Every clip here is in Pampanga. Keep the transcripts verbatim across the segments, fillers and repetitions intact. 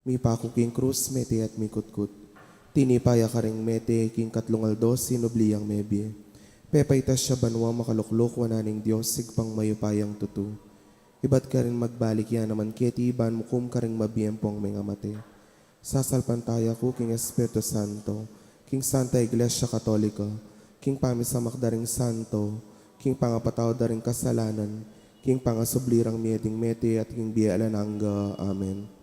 Mipaku king krus, mete at mikutkut. Tinipa ya karing mete, king katlung aldo sinubli yang mebie. Pepaitas ya banua, makalukluk wanan ning Dios, Ibpang mayupayang tutu. Ibat karin magbalik ya naman keti, ban mukum karing mabie ampong mengamate. Sasalpantaya ku king Espiritu Santo, king Santa Iglesia Katolika, king pamisamak da ring santo, king pangapatawad da ring kasalanan, king pangasubli rang mie ding mete, at king bie alang angga. Amen.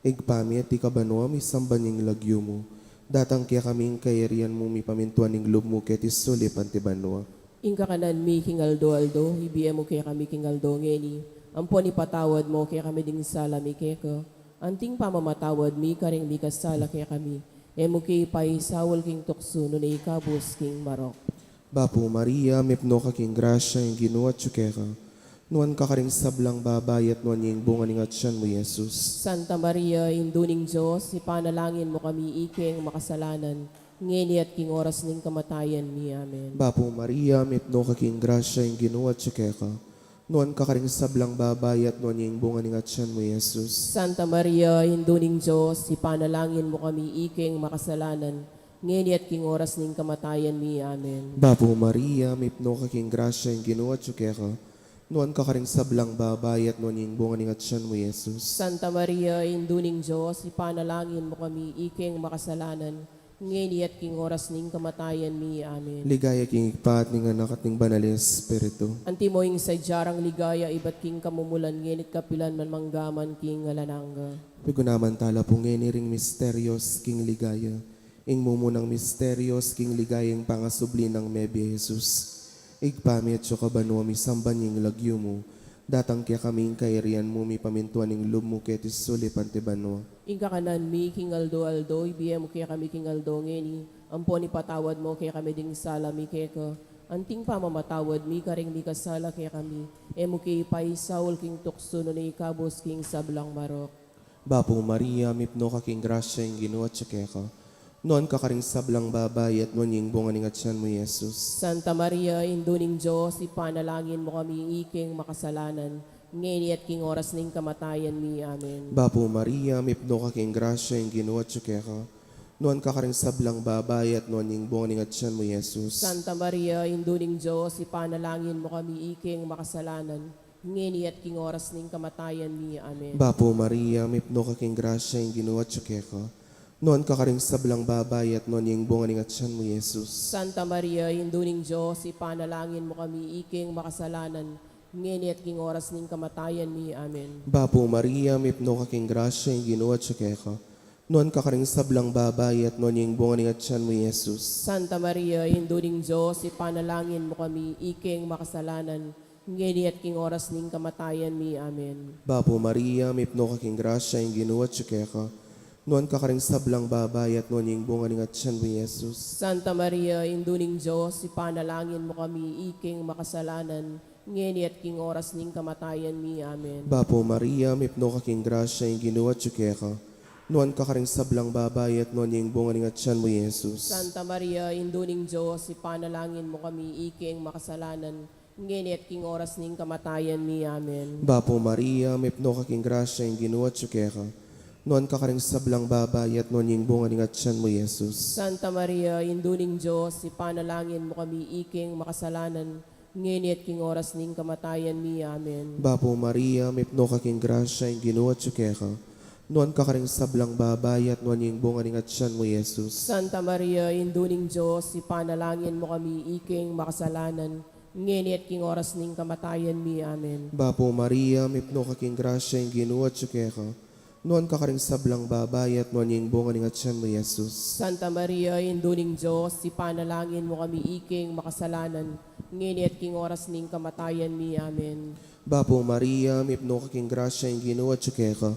Ibpa mi, atiu ka banua, misamban ya ing lagyu mu. Datang kekami ing kayarian mu, mipamintuan ing lub mu keti sulip anti banua. Ing kakanan mi king aldo-aldo, ibie mu kekami king aldo ngeni. Ampon ipatawad mu kekami ding sala mi keka, anting pamamatawad mi karing mikasala kekami. E mu ke ipaisaul king tuksu, nune ikabus king marok. Bapu Maria, mipnu ka king grasya, ing Ginu atyu keka. Nuan ka karing sablang babai, at nuan ya ing bunga ning atyan mu, Jesus. Santa Maria, Indu ning Dios, ipanalangin mu kami ikeng makasalanan, ngeni at king oras ning kamatayan mi. Amen. Bapu Maria, mipnu ka king grasya, ing Ginu atyu keka. Nuan ka karing sablang babai, at nuan ya ing bunga ning atyan mu, Jesus. Santa Maria, Indu ning Dios, ipanalangin mu kami ikeng makasalanan, ngeni at king oras ning kamatayan mi. Amen. Bapu Maria, mipnu ka king grasya, ing Ginu atyu keka. Nuan ka karing sablang babai, at nuan ya ing bunga ning atyan mu, Jesus. Santa Maria, Indu ning Dios, ipanalangin mu kami ikeng makasalanan, ngeni at king oras ning kamatayan mi. Amen. Ligaya king Ibpa, at ning Anak, at ning Banal a Espiritu. Antimo ing sadya rang ligaya ibat king kamumulan, ngeni at kapilan man, mangga man king alang angga. Pigunaman tala pu ngeni ring misterios king ligaya. Ing mumunang misterios king ligaya, ing pangasubli nang mebie Jesus. Ibpa mi atyu ka banua, misamban ya ing lagyu mu. Datang kekami ing kayarian mu, mipamintuan ing lub mu keti sulip anti banua. Ing kakanan mi king aldo-aldo, ibie mu kekami king aldo ngeni. Ampon ipatawad mu kekami ding sala mi keka, anting pamamatawad mi karing mikasala kekami. E mu ke ipaisaul king tuksu, nune ikabus king sablang marok. Bapu Maria, mipnu ka king grasya, ing Ginu atyu keka. Nuan ka karing sablang babai, at nuan ya ing bunga ning atyan mu, Jesus. Santa Maria, Indu ning Dios, ipanalangin mu kami ikeng makasalanan, ngeni at king oras ning kamatayan mi. Amen. Bapu Maria, mipnu ka king grasya, ing Ginu atyu keka. Nuan ka karing sablang babai, at nuan ya ing bunga ning atyan mu, Jesus. Santa Maria, Indu ning Dios, ipanalangin mu kami ikeng makasalanan, ngeni at king oras ning kamatayan mi. Amen. Bapu Maria, mipnu ka king grasya, ing Ginu atyu keka. Nuan ka karing sablang babai, at nuan ya ing bunga ning atyan mu, Jesus. Santa Maria, Indu ning Dios, ipanalangin mu kami ikeng makasalanan, ngeni at king oras ning kamatayan mi. Amen. Bapu Maria, mipnu ka king grasya, ing Ginu atyu keka. Nuan ka karing sablang babai, at nuan ya ing bunga ning atyan mu, Jesus. Santa Maria, Indu ning Dios, ipanalangin mu kami ikeng makasalanan, ngeni at king oras ning kamatayan mi. Amen. Bapu Maria, mipnu ka king grasya, ing Ginu atyu keka. Nuan ka karing sablang babai, at nuan ya ing bunga ning atyan mu, Jesus. Santa Maria, Indu ning Dios, ipanalangin mu kami ikeng makasalanan, ngeni at king oras ning kamatayan mi. Amen. Bapu Maria, mipnu ka king grasya, ing Ginu atyu keka. Nuan ka karing sablang babai, at nuan ya ing bunga ning atyan mu, Jesus. Santa Maria, Indu ning Dios, ipanalangin mu kami ikeng makasalanan, ngeni at king oras ning kamatayan mi. Amen. Bapu Maria, mipnu ka king grasya, ing Ginu atyu keka. Nuan ka karing sablang babai, at nuan ya ing bunga ning atyan mu, Jesus. Santa Maria, Indu ning Dios, ipanalangin mu kami ikeng makasalanan, ngeni at king oras ning kamatayan mi. Amen. Bapu Maria, mipnu ka king grasya, ing Ginu atyu keka. Nuan ka karing sablang babai, at nuan ya ing bunga ning atyan mu, Jesus. Santa Maria, Indu ning Dios, ipanalangin mu kami ikeng makasalanan, ngeni at king oras ning kamatayan mi. Amen. Bapu Maria, mipnu ka king grasya, ing Ginu atyu keka. Nuan ka karing sablang babai, at nuan ya ing bunga ning atyan mu, Jesus. Santa Maria, Indu ning Dios, ipanalangin mu kami ikeng makasalanan, ngeni at king oras ning kamatayan mi. Amen. Bapu Maria, mipnu ka king grasya, ing Ginu atyu keka.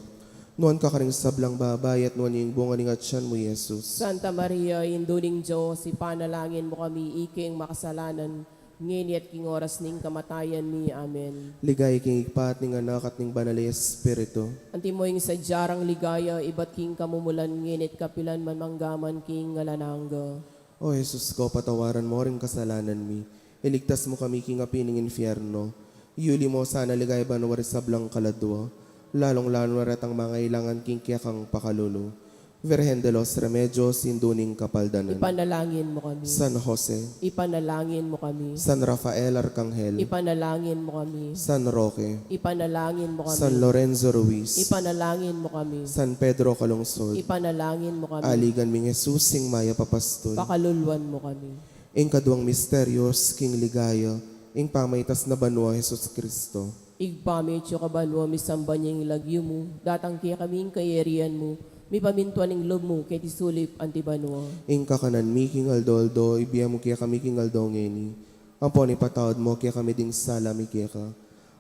Nuan ka karing sablang babai, at nuan ya ing bunga ning atyan mu, Jesus. Santa Maria, Indu ning Dios, ipanalangin mu kami ikeng makasalanan, ngeni at king oras ning kamatayan mi. Amen. Ligaya king Ibpa, at ning Anak, at ning Banal a Espiritu. Antimo ing sadya rang ligaya ibat king kamumulan, ngeni at kapilan man, mangga man king alang angga. O Jesus ko, patawaran mo ring kasalanan mi, iligtas mo kami king api ning infierno, iyuli mo sana king ligaya banua ring sablang kaladua, Lalung-lalu na retang mangailangan king kekang pakalulu. Virgen de los Remedios, Indu ning Kapaldanan. Ipanalangin mo kami. San Jose. Ipanalangin mo kami. San Rafael Arcangel. Ipanalangin mo kami. San Roque. Ipanalangin mo kami. San Lorenzo Ruiz. Ipanalangin mo kami. San Pedro Calungsod. Ipanalangin mo kami. Aligan ming Jesus, ing mayap a pastul. Pakaluluan mo kami. Ing kaduang misteryos king ligaya, ing pamaitas na banua Jesus Cristo. Ibpa mi, atsu ka banua, misamban ya ing lagyu mu, datang kekami ing kayarian mu, mipamintuan ing lub mu keti sulip anti banua. Ing kakanan mi king aldo-aldo, ibie mu kekami king aldo ngeni. Ampon ipatawad mu kekami ding sala mi keka,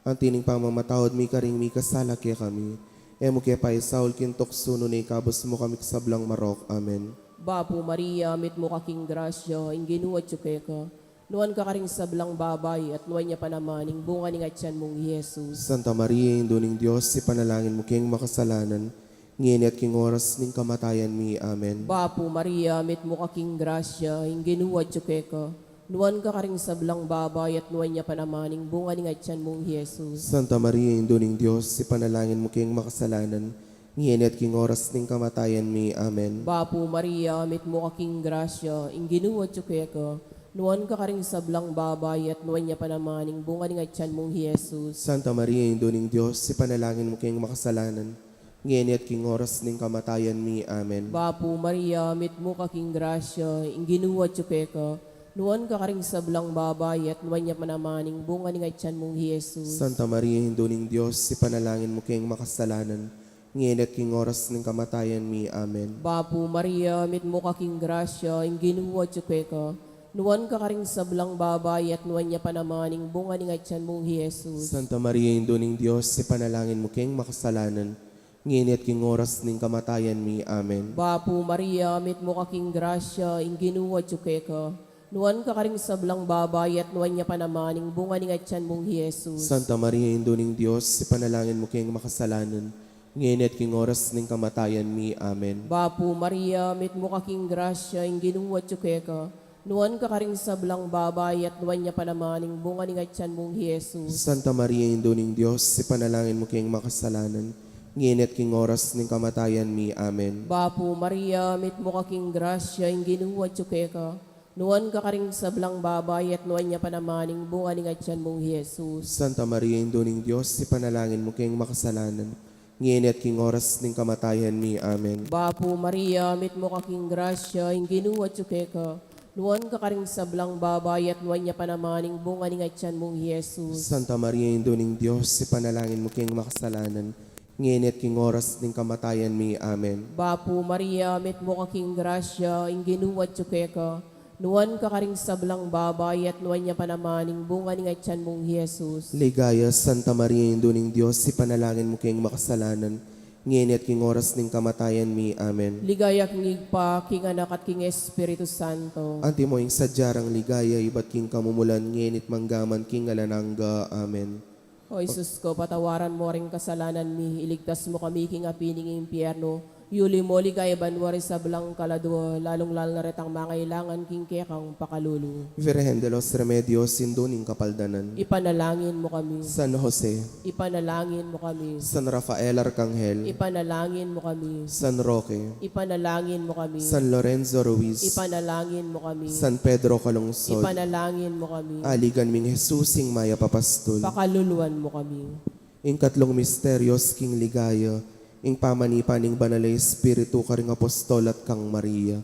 anti ning pamamatawad mi karing mikasala kekami. E mu ke paisaul king tuksu, nune ikabus mu kami king sablang marok. Amen. Bapu Maria, mitmu ka king grasya, ing Ginu atyu keka. Nuan ka karing sablang babai, at nuan ya pa naman ing bunga ning atyan mung i Jesus. Santa Maria, Indu ning Dios, ipanalangin mu keng makasalanan, ngeni at king oras ning kamatayan mi. Amen. Bapu Maria, mitmu ka king grasya, ing Ginu atyu keka. Nuan ka karing sablang babai, at nuan ya pa naman ing bunga ning atyan mung i Jesus. Santa Maria, Indu ning Dios, ipanalangin mu keng makasalanan, ngeni at king oras ning kamatayan mi. Amen. Bapu Maria, mitmu ka king grasya, ing Ginu atyu keka. Nuan ka karing sablang babai, at nuan ya pa naman ing bunga ning atyan mung i Jesus. Santa Maria, Indu ning Dios, ipanalangin mu keng makasalanan, ngeni at king oras ning kamatayan mi. Amen. Bapu Maria, mitmu ka king grasya, ing Ginu atyu keka. Nuan ka karing sablang babai, at nuan ya pa naman ing bunga ning atyan mung i Jesus. Santa Maria, Indu ning Dios, ipanalangin mu keng makasalanan, ngeni at king oras ning kamatayan mi. Amen. Bapu Maria, mitmu ka king grasya, ing Ginu atyu keka. Nuan ka karing sablang babai, at nuan ya pa naman ing bunga ning atyan mung i Jesus. Santa Maria, Indu ning Dios, ipanalangin mu keng makasalanan, ngeni at king oras ning kamatayan mi. Amen. Bapu Maria, mitmu ka king grasya, ing Ginu atyu keka. Nuan ka karing sablang babai, at nuan ya pa naman ing bunga ning atyan mung i Jesus. Santa Maria, Indu ning Dios, ipanalangin mu keng makasalanan, ngeni at king oras ning kamatayan mi. Amen. Bapu Maria, mitmu ka king grasya, ing Ginu atyu keka. Nuan ka karing sablang babai, at nuan ya pa naman ing bunga ning atyan mung i Jesus. Santa Maria, Indu ning Dios, ipanalangin mu keng makasalanan, ngeni at king oras ning kamatayan mi. Amen. Bapu Maria, mitmu ka king grasya, ing Ginu atyu keka. Nuan ka karing sablang babai, at nuan ya pa naman ing bunga ning atyan mung i Jesus. Santa Maria, Indu ning Dios, ipanalangin mu keng makasalanan, ngeni at king oras ning kamatayan mi. Amen. Bapu Maria, mitmu ka king grasya, ing Ginu atyu keka. Nuan ka karing sablang babai, at nuan ya pa naman ing bunga ning atyan mung i Jesus. Santa Maria, Indu ning Dios, ipanalangin mu keng makasalanan, ngeni at king oras ning kamatayan mi. Amen. Bapu Maria, mitmu ka king grasya, ing Ginu atyu keka. Nuan ka karing sablang babai, at nuan ya pa naman ing bunga ning atyan mung i Jesus. Ligaya, Santa Maria, Indu ning Dios, ipanalangin mu keng makasalanan, ngeni at king oras ning kamatayan mi. Amen. Ligaya king Ibpa, king Anak, at king Espiritu Santo. Antimo ing sadya rang ligaya, ibat king kamumulan, ngeni at manggaman king alang angga. Amen. O Jesus ko, patawaran mo ring kasalanan mi, iligtas mo kami king api ning impyerno, yuli mo king banua ring sablang kaladua, lalung-lalu na retang mangailangan king kekang pakalulu. Virgen de los Remedios, Indu ning Kapaldanan. Ipanalangin mo kami. San Jose. Ipanalangin mo kami. San Rafael Arcangel. Ipanalangin mo kami. San Roque. Ipanalangin mo kami. San Lorenzo Ruiz. Ipanalangin mo kami. San Pedro Calungsod. Ipanalangin mo kami. Aligan ming Jesus, ing mayap a pastul. Pakaluluan mo kami. Ing katlung misteryos king ligaya, ing pamanipa ning Banal a Espiritu karing apostol at kang Maria.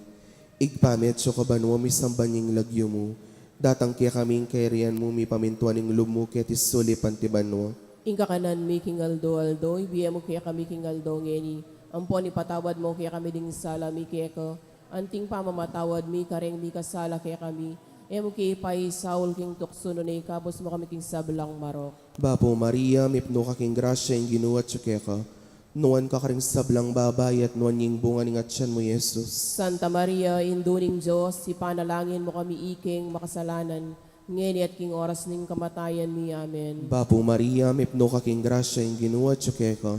Ibpa mi, atsu ka banua, misamban ya ing lagyu mu. Datang kekami ing kayarian mu, mipamintuan ing lub mu keti sulip anti banua. Ing kakanan mi king aldo-aldo, ibie mu kekami king aldo ngeni. Ampon ipatawad mu kekami ding sala mi keka, anti ing pamamatawad mi kareng mikasala kekami. E mu ke paisaul king tuksu, nune ikabus mu kami king sablang marok. Bapu Maria, mipnu ka king grasya, ing Ginu atyu keka. Nuan ka karing sablang babai, at nuan ya ing bunga ning atyan mu, Jesus. Santa Maria, Indu ning Dios, ipanalangin mu kami ikeng makasalanan, ngeni at king oras ning kamatayan mi. Amen. Bapu Maria, mipnu ka king grasya, ing Ginu atyu keka.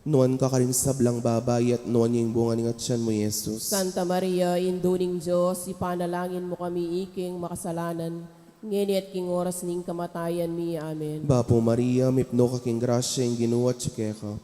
Nuan ka karing sablang babai, at nuan ya ing bunga ning atyan mu, Jesus. Santa Maria, Indu ning Dios, ipanalangin mu kami ikeng makasalanan, ngeni at king oras ning kamatayan mi. Amen. Bapu Maria, mipnu ka king grasya, ing Ginu atyu keka.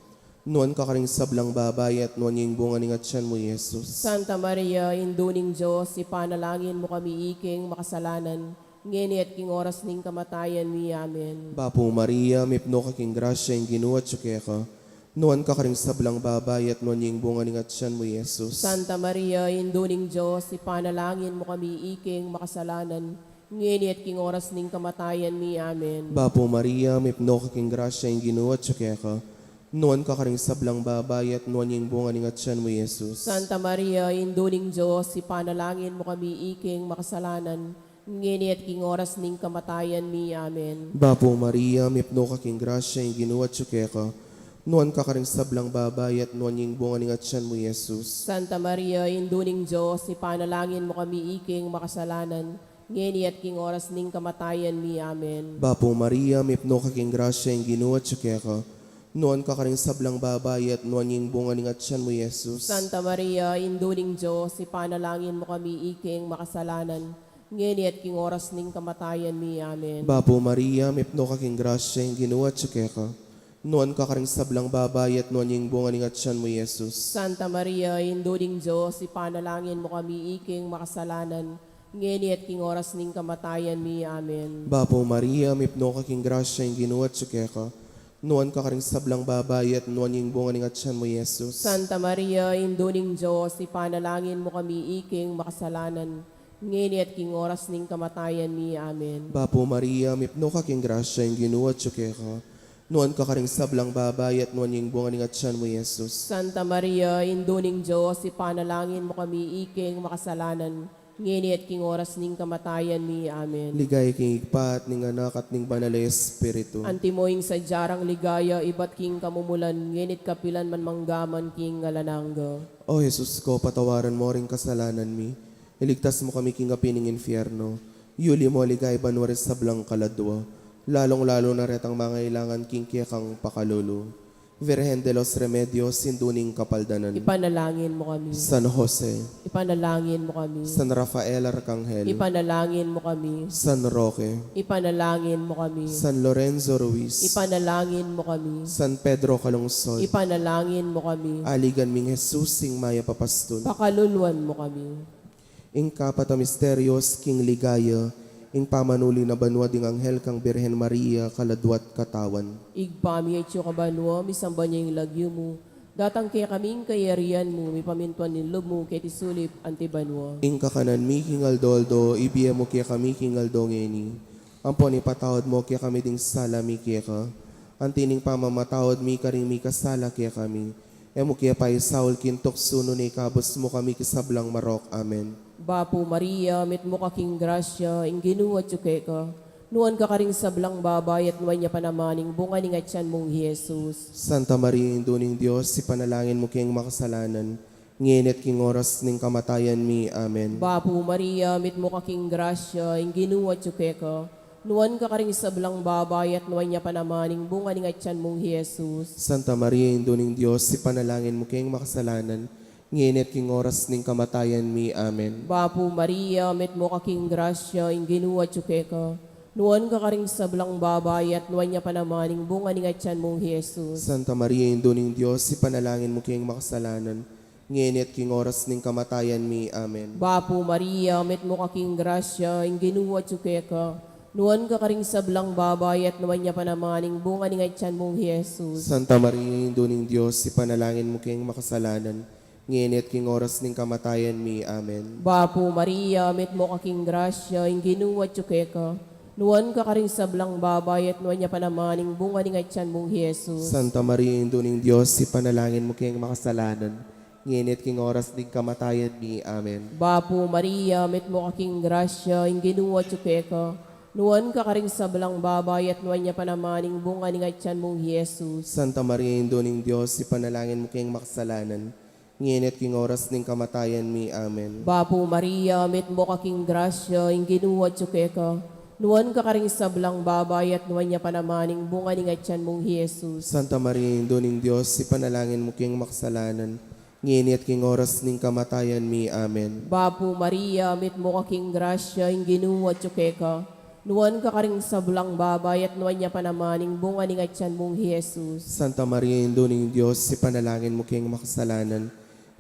Nuan ka karing sablang babai at nuan ya ing bunga ning atyan mu, Jesus. Santa Maria, Indu ning Dios, ipanalangin mu kami iking makasalanan, ngeni at king oras ning kamatayan mi. Amen. Bapu Maria, mipnu ka king grasya, ing Ginu atyu keka. Nuan ka karing sablang babai at nuan ya ing bunga ning atyan mu, Jesus. Santa Maria, Indu ning Dios, ipanalangin mu kami iking makasalanan, ngeni at king oras ning kamatayan mi. Amen. Bapu Maria, mipnu ka king grasya, ing Ginu atyu keka. Nuan ka karing sablang babai at nuan ya ing bunga ning atyan mu, Jesus. Santa Maria, Indu ning Dios, ipanalangin mu kami iking makasalanan, ngeni at king oras ning kamatayan mi. Amen. Bapu Maria, mipnu ka king grasya, ing Ginu atyu keka. Nuan ka karing sablang babai at nuan ya ing bunga ning atyan mu, Jesus. Santa Maria, Indu ning Dios, ipanalangin mu kami iking makasalanan, ngeni at king oras ning kamatayan mi. Amen. Bapu Maria, mipnu ka king grasya, ing Ginu atyu keka. Nuan ka karing sablang babai at nuan ya ing bunga ning atyan mu, Jesus. Santa Maria, Indu ning Dios, ipanalangin mu kami iking makasalanan, ngeni at king oras ning kamatayan mi. Amen. Bapu Maria, mipnu ka king grasya, ing Ginu atyu keka. Nuan ka karing sablang babai at nuan ya ing bunga ning atyan mu, Jesus. Santa Maria, Indu ning Dios, ipanalangin mu kami iking makasalanan, ngeni at king oras ning kamatayan mi. Amen. Bapu Maria, mipnu ka king grasya, ing Ginu atyu keka. Nuan ka karing sablang babai at nuan ya ing bunga ning atyan mu, Jesus. Santa Maria, Indu ning Dios, ipanalangin mu kami iking makasalanan, ngeni at king oras ning kamatayan mi. Amen. Bapu Maria, mipnu ka king grasya, ing Ginu atyu keka. Nuan ka karing sablang babai at nuan ya ing bunga ning atyan mu, Jesus. Santa Maria, Indu ning Dios, ipanalangin mu kami iking makasalanan, ngeni at king oras ning kamatayan mi. Amen. Ligaya king Ibpa, at ning Anak, at ning Banal a Espiritu. Antimo ing sadya rang ligaya ibat king kamumulan, ngeni at kapilan man, mangga man king alang angga. O Jesus ko, patawaran mo ring kasalanan mi, iligtas mu kami king api ning infierno, yuli mo king ligaya banua ring sablang kaladua, lalung-lalu na retang mangailangan king kekang pakalulu. Virgen de los Remedios, Indu ning Kapaldanan. Ipanalangin mu kami. San Jose. Ipanalangin mu kami. San Rafael Arcangel. Ipanalangin mu kami. San Roque. Ipanalangin mu kami. San Lorenzo Ruiz. Ipanalangin mu kami. San Pedro Calungsod. Ipanalangin mu kami. Aligan ming Jesus, ing mayap a pastul. Pakaluluan mu kami. Ing kapat a misteryos king ligaya, ing pamanuli na banua ding anghel kang Birhen Maria, kaladua't katawan. Ibpa mi, atsu ka banua, misamban ya ing lagyu mu, datang kekami ing kayarian mu, mipamintuan ing lub mu keti sulip anti banua. Ing kakanan mi king aldo-aldo, ibie mu kekami king aldo ngeni. Ampon ipatawad mu kekami ding sala mi keka, anti ning pamamatawad mi karing mikasala kekami. E mu ke paisaul king tuksu, nune ikabus mu kami king sablang marok. Amen. Bapu Maria, mitmu ka king grasya, ing Ginu atyu keka. Nuan ka karing sablang babai, at nuan ya pa naman ing bunga ning atyan mung i Jesus. Santa Maria, Indu ning Dios, ipanalangin mu keng makasalanan, ngeni at king oras ning kamatayan mi. Amen. Bapu Maria, mitmu ka king grasya, ing Ginu atyu keka. Nuan ka karing sablang babai, at nuan ya pa naman ing bunga ning atyan mung i Jesus. Santa Maria, Indu ning Dios, ipanalangin mu keng makasalanan, ngeni at king oras ning kamatayan mi. Amen. Bapu Maria, mitmu ka king grasya, ing Ginu atyu keka. Nuan ka karing sablang babai, at nuan ya pa naman ing bunga ning atyan mung i Jesus. Santa Maria, Indu ning Dios, ipanalangin mu keng makasalanan, ngeni at king oras ning kamatayan mi. Amen. Bapu Maria, mitmu ka king grasya, ing Ginu atyu keka. Nuan ka karing sablang babai, at nuan ya pa naman ing bunga ning atyan mung i Jesus. Santa Maria, Indu ning Dios, ipanalangin mu keng makasalanan, ngeni at king oras ning kamatayan mi. Amen. Bapu Maria, mitmu ka king grasya, ing Ginu atyu keka. Nuan ka karing sablang babai, at nuan ya pa naman ing bunga ning atyan mung i Jesus. Santa Maria, Indu ning Dios, ipanalangin mu keng makasalanan, ngeni at king oras ning kamatayan mi. Amen. Bapu Maria, mitmu ka king grasya, ing Ginu atyu keka. Nuan ka karing sablang babai, at nuan ya pa naman ing bunga ning atyan mung i Jesus. Santa Maria, Indu ning Dios, ipanalangin mu keng makasalanan, ngeni at king oras ning kamatayan mi. Amen. Bapu Maria, mitmu ka king grasya, ing Ginu atyu keka. Nuan ka karing sablang babai, at nuan ya pa naman ing bunga ning atyan mung i Jesus. Santa Maria, Indu ning Dios, ipanalangin mu keng makasalanan, ngeni at king oras ning kamatayan mi. Amen. Bapu Maria, mitmu ka king grasya, ing Ginu atyu keka. Nuan ka karing sablang babai, at nuan ya pa naman ing bunga ning atyan mung Jesus. Santa Maria, Indu ning Dios, ipanalangin mu keng makasalanan,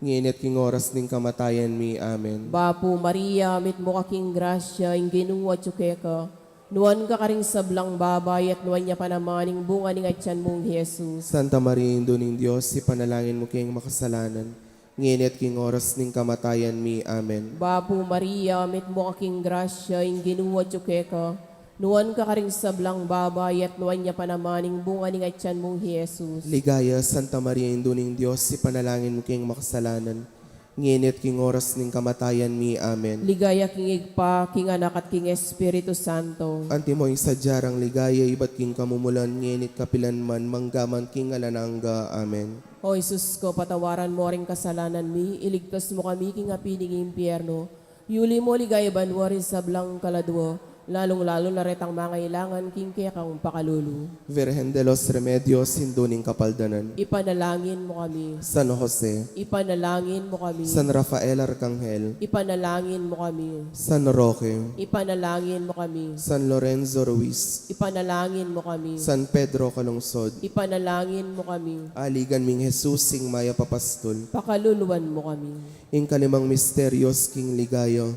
ngeni at king oras ning kamatayan mi. Amen. Bapu Maria, mitmu ka king grasya, ing Ginu atyu keka. Nuan ka karing sablang babai, at nuan ya pa naman ing bunga ning atyan mung Jesus. Santa Maria, Indu ning Dios, ipanalangin mu keng makasalanan, ngeni at king oras ning kamatayan mi. Amen. Bapu Maria, mitmu ka king grasya, ing Ginu atyu keka. Nuan ka karing sablang babai, at nuan ya pa naman ing bunga ning atyan mung Jesus. Ligaya, Santa Maria, Indu ning Dios, ipanalangin mu keng makasalanan, ngeni at king oras ning kamatayan mi. Amen. Ligaya king Ibpa, king Anak, at king Espiritu Santo. Antimo ing sadya rang ligaya ibat king kamumulan, ngeni at kapilan man, mangga man king alang angga. Amen. O Jesus ko, patawaran mu ring kasalanan mi, iligtas mu kami king api ning impyerno, yuli mu king ligaya banua ring sablang kaladua, lalung-lalu na retang mangailangan king kekang pakalulu. Virgen de los Remedios, Indu ning Kapaldanan. Ipanalangin mu kami. San Jose. Ipanalangin mu kami. San Rafael Arcangel. Ipanalangin mu kami. San Roque. Ipanalangin mu kami. San Lorenzo Ruiz. Ipanalangin mu kami. San Pedro Calungsod. Ipanalangin mu kami. Aligan ming Jesus, ing mayap a pastul. Pakaluluan mu kami. Ing kalimang misterios king ligaya,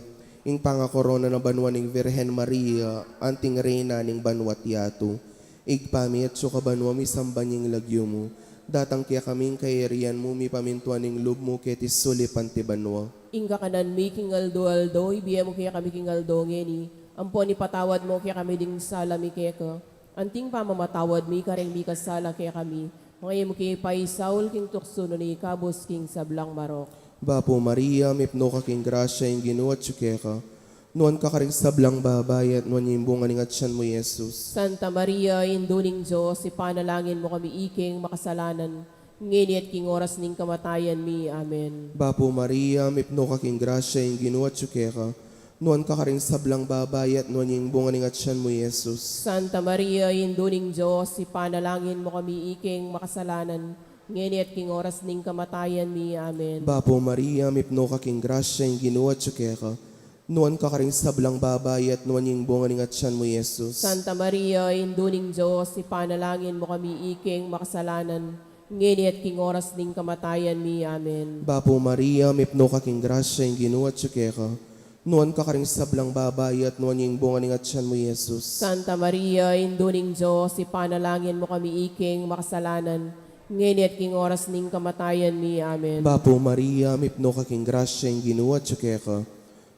ing pangakorona na banua ning Virgen Maria anting Reyna ning banua't yatu. Ibpa mi, atsu ka banua, misamban ya ing lagyu mu, datang kekami ing kayarian mu, mipamintuan ing lub mu keti sulip anti banua. Ing kakanan mi king aldo-aldo, ibie mu kekami king aldo ngeni, ampon ipatawad mu kekami ding sala mi keka, anting pamamatawad mi karing mikasala kekami, manga e mu ke paisaul king tuksu, nune ikabus king sablang marok. Bapu Maria, mipnu ka king grasya, ing Ginu atyu keka. Nuan ka karing sablang babai, at nuan ya ing bunga ning atyan mu, Jesus. Santa Maria, Indu ning Dios, ipanalangin mu kami ikeng makasalanan, ngeni at king oras ning kamatayan mi. Amen. Bapu Maria, mipnu ka king grasya, ing Ginu atyu keka. Nuan ka karing sablang babai, at nuan ya ing bunga ning atyan mu, Jesus. Santa Maria, Indu ning Dios, ipanalangin mu kami ikeng makasalanan, ngeni at king oras ning kamatayan mi. Amen. Bapu Maria, mipnu ka king grasya, ing Ginu atyu keka. Nuan ka karing sablang babai, at nuan ya ing bunga ning atyan mu, Jesus. Santa Maria, Indu ning Dios, ipanalangin mu kami ikeng makasalanan, ngeni at king oras ning kamatayan mi. Amen. Bapu Maria, mipnu ka king grasya, ing Ginu atyu keka. Nuan ka karing sablang babai, at nuan ya ing bunga ning atyan mu, Jesus. Santa Maria, Indu ning Dios, ipanalangin mu kami ikeng makasalanan, ngeni at king oras ning kamatayan mi. Amen. Bapu Maria, mipnu ka king grasya, ing Ginu atyu keka.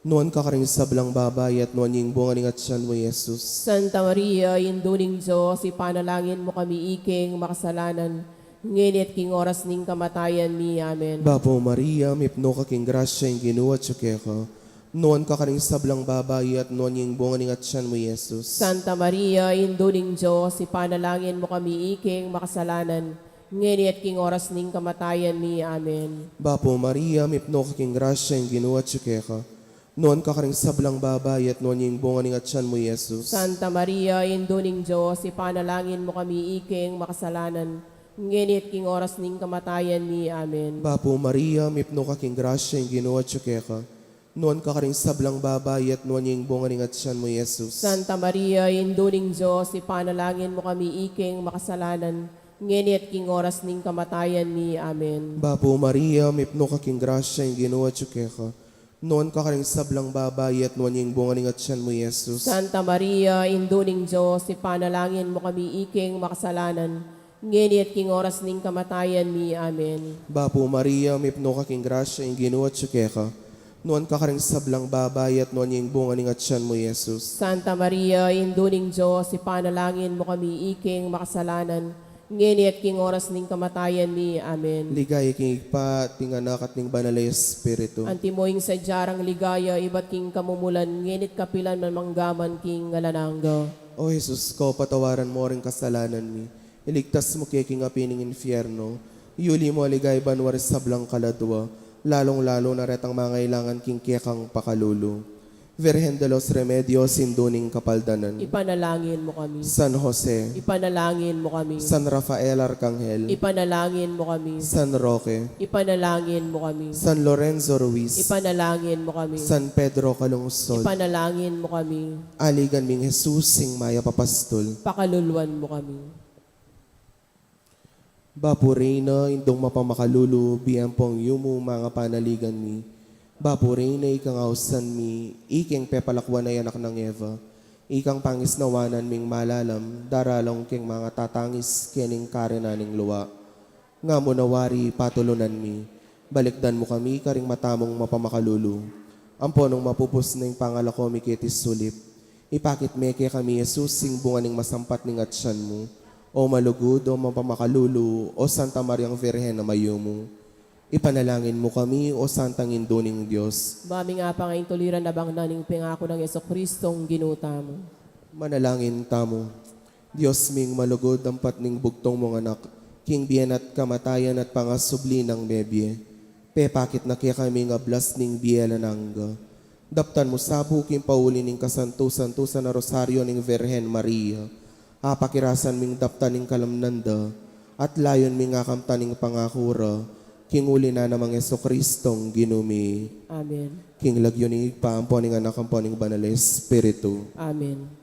Nuan ka karing sablang babai, at nuan ya ing bunga ning atyan mu, Jesus. Santa Maria, Indu ning Dios, ipanalangin mu kami ikeng makasalanan, ngeni at king oras ning kamatayan mi. Amen. Bapu Maria, mipnu ka king grasya, ing Ginu atyu keka. Nuan ka karing sablang babai, at nuan ya ing bunga ning atyan mu, Jesus. Santa Maria, Indu ning Dios, ipanalangin mu kami ikeng makasalanan, ngeni at king oras ning kamatayan mi. Amen. Bapu Maria, mipnu ka king grasya, ing Ginu atyu keka. Nuan ka karing sablang babai, at nuan ya ing bunga ning atyan mu, Jesus. Santa Maria, Indu ning Dios, ipanalangin mu kami ikeng makasalanan, ngeni at king oras ning kamatayan mi. Amen. Bapu Maria, mipnu ka king grasya, ing Ginu atyu keka. Nuan ka karing sablang babai, at nuan ya ing bunga ning atyan mu, Jesus. Santa Maria, Indu ning Dios, ipanalangin mu kami ikeng makasalanan, ngeni at king oras ning kamatayan mi. Amen. Bapu Maria, mipnu ka king grasya, ing Ginu atyu keka. Nuan ka karing sablang babai, at nuan ya ing bunga ning atyan mu, Jesus. Santa Maria, Indu ning Dios, ipanalangin mu kami ikeng makasalanan, ngeni at king oras ning kamatayan mi. Amen. Bapu Maria, mipnu ka king grasya, ing Ginu atyu keka. Nuan ka karing sablang babai, at nuan ya ing bunga ning atyan mu, Jesus. Santa Maria, Indu ning Dios, ipanalangin mu kami ikeng makasalanan, ngeni at king oras ning kamatayan mi. Amen. Ligaya king Ibpa, at king Anak, at king Banal a Espiritu. Antimo ing sadya rang ligaya ibat king kamumulan, ngeni at kapilan man, mangga man king alang angga. O Jesus ko, patawaran mu ring kasalanan mi, iligtas mu ke king api ning infierno, yuli mu king ligaya banua ring sablang kaladua, lalung-lalu na retang mangailangan king kekang pakalulu. Virgen de los Remedios, Indu ning Kapaldanan. Ipanalangin mo kami. San Jose. Ipanalangin mo kami. San Rafael Arcangel. Ipanalangin mo kami. San Roque. Ipanalangin mo kami. San Lorenzo Ruiz. Ipanalangin mo kami. San Pedro Calungsod. Ipanalangin mo kami. Aligan ming Jesus, sing mayap a pastul. Pakaluluan mo kami. Bapu Reyna, Indung mapamakalulu, bie ampong yumu, manga panaligan mi. Bapu Reyna, ikang ausan mi, ikeng pepalakuan a anak nang Eva, ikang pangisnawanan ming malalam, daralang keng manga tatangis kening karenan ning lua. Nga mu na wari patulunan mi, balikdan mu kami karing mata mung mapamakalulu. Ampo nung mapupus na ing pangalako mi keti sulip, ipakit me kekami i Jesus, sing bunga ning masampat ning atian mu. O malugud, o mapamakalulu, o Santa Mariang Virgen a mayumu, ipanalangin mu kami, o Santang Indu ning Dios. Ba mi nga pangaintuliran a bangnan ing pengaku nang Jesucristong Ginu tamu. Manalangin tamu. Dios ming malugud, ampat ning bugtung mung Anak, king bie na at kamatayan at pangasubli nang mebie, pepakit na kekami ing ablas ning bie alang angga. Daptan mu sa pu king pauli ning kasantu-santusan a Rosario ning Virgen Maria, apakirasan ming daptan ing kalamnan da, at layun ming akamtan ing pangaku ra, king uli na nang Jesucristong Ginu mi. Amen. King lagyu ning Ibpa, ampo ning Anak, ampo ning Banal a Espiritu. Amen.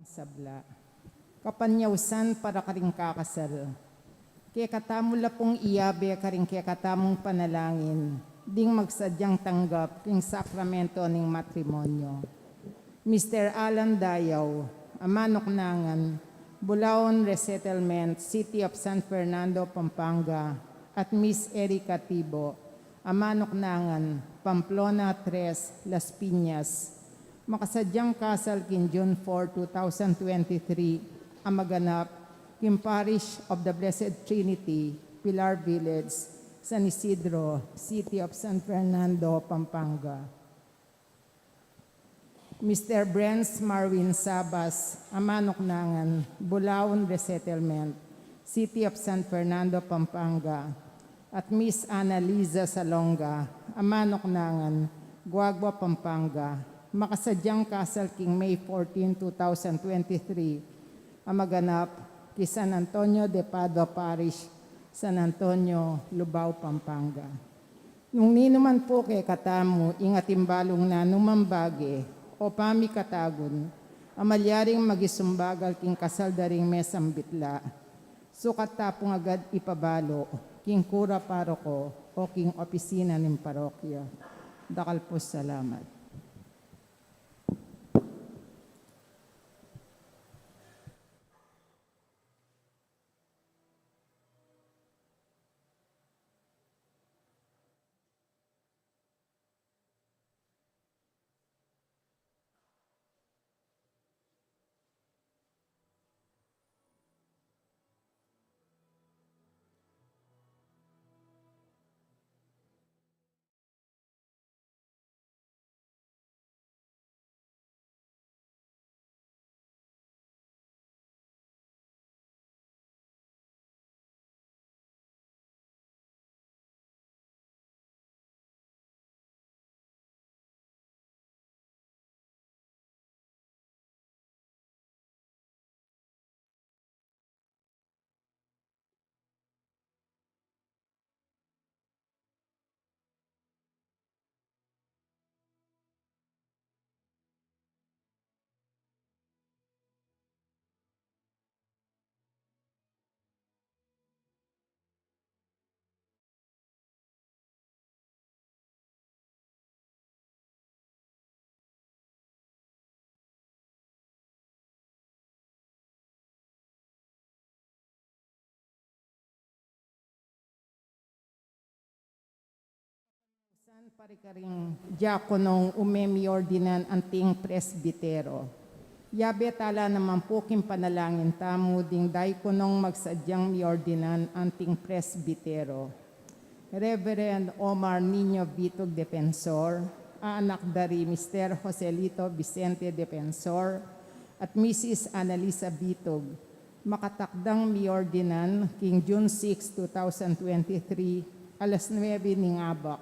Sabla. Kapanyausan para karing kakasal. Kekatamu la pung iyabe karing kekatamung panalangin ding magsadyang tanggap king sakramento ning matrimonyo. Mister Alan Dayaw, a manuknangan, Bulaon Resettlement, City of San Fernando, Pampanga, at Miss Erica Tibo, a manuknangan, Pamplona tres, Las Piñas, makasadyang kasal king June four, two thousand twenty-three, a maganap king Parish of the Blessed Trinity, Pilar Village, San Isidro, City of San Fernando, Pampanga. Mister Brens Marwin Sabas, a manuknangan, Bulaon Resettlement, City of San Fernando, Pampanga, at Miss Annaliza Salonga, a manuknangan, Guagua, Pampanga, makasadyang kasal king May fourteen, two thousand twenty-three, a maganap ki San Antonio de Padua Parish, San Antonio, Lubao, Pampanga. Nung ninuman pu kekatamu ing atin balung nanumang bage o pamikatagun a malyaring magisumbagal king kasal da ring mesang bitla, sukat ta pung agad ipabalu king kura paroko o king opisina ning parokya. Dakal pung salamat. Pari karing diakonong ume miordinan anting presbitero. Yabe tala naman pu king panalangin tamu ding diakonong magsadyang miordinan anting presbitero. Reverend Omar Niño Bitug Defensor, anak da ri Mister Joselito Vicente Defensor at Missus Annalisa Bitug, makatakdang miordinan king June six, two thousand twenty-three, alas nuebe ning abak,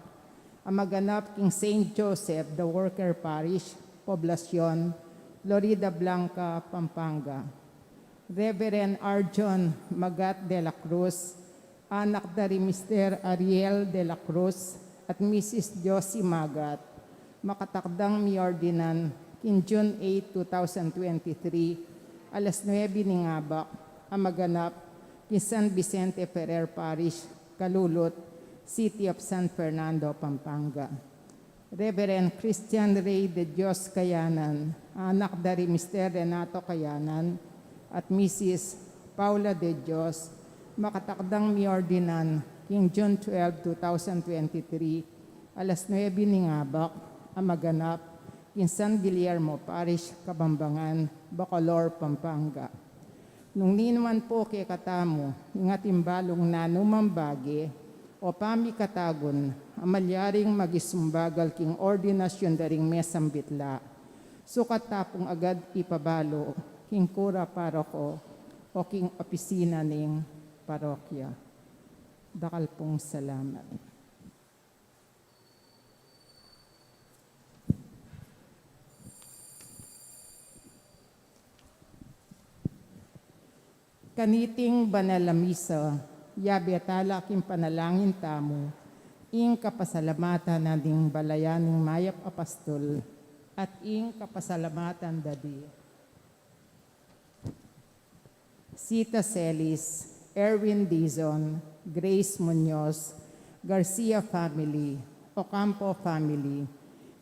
a maganap king Saint Joseph the Worker Parish, Poblacion, Floridablanca, Pampanga. Reverend Arjon Magat de la Cruz, anak da ri Mister Ariel de la Cruz at Missus Josie Magat, makatakdang miordinan king June eight, two thousand twenty-three, alas nuebe ning abak, a maganap king San Vicente Ferrer Parish, Calulut, City of San Fernando, Pampanga. Reverend Christian Rey de Dios Kayanan, anak da ri Mister Renato Kayanan at Missus Paula de Dios, makatakdang miordinan king June twelve, two thousand twenty-three, alas nuebe ning abak, a maganap king San Guillermo Parish, Kabambangan, Bacolor, Pampanga. Nung ninuan pu kekatamu ing atin balung nanumang bage o pamikatagun a malyaring magisumbagal king ordinasyun da ring mesang bitla, sukat ta pung agad ipabalu king kura paroko o king opisina ning parokya. Dakal pung salamat. Kaniting banal a misa, yabe tala king panalangin tamu ing kapasalamatan na ding balayan ning mayap a pastul at ing kapasalamatan da di Sita Celis, Erwin Dizon, Grace Muñoz, Garcia family, Ocampo family,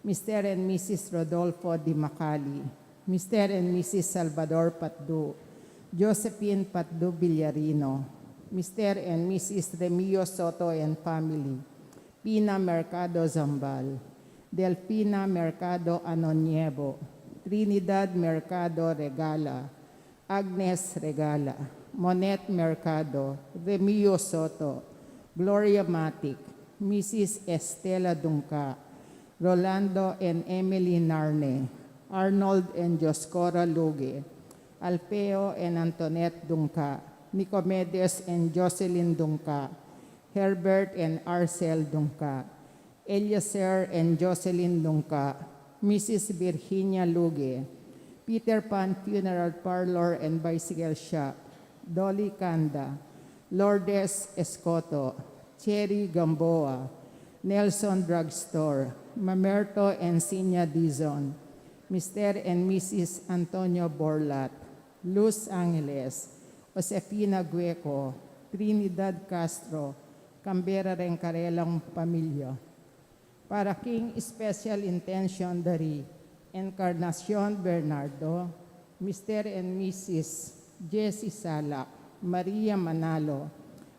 Mister and Missus Rodolfo Di Macali, Mister and Missus Salvador Patdu, Josephine Patdu Villarino, Mister and Missus Remio Soto and family, Pina Mercado Zambal, Delfina Mercado Anoniebo, Trinidad Mercado Regala, Agnes Regala, Monet Mercado, Remio Soto, Gloria Matic, Missus Estela Dungca, Rolando and Emily Narne, Arnold and Dioscora Luge, Alfeo and Antoinette Dungca, Nicomedes and Jocelyn Dungca, Herbert and Arcel Dungca, Eliezer and Jocelyn Dungca, Missus Virginia Luge, Peter Pan Funeral Parlor and Bicycle Shop, Dolly Canda, Lourdes Escoto, Cherry Gamboa, Nelson Drugstore, Mamerto and Sinya Dizon, Mister and Missus Antonio Borlat, Los Angeles, Josefina Gueco, Trinidad Castro, Canberra reng karelang pamilya. Para king special intention da ri Encarnacion Bernardo, Mister and Missus Jessie Salak, Maria Manalo,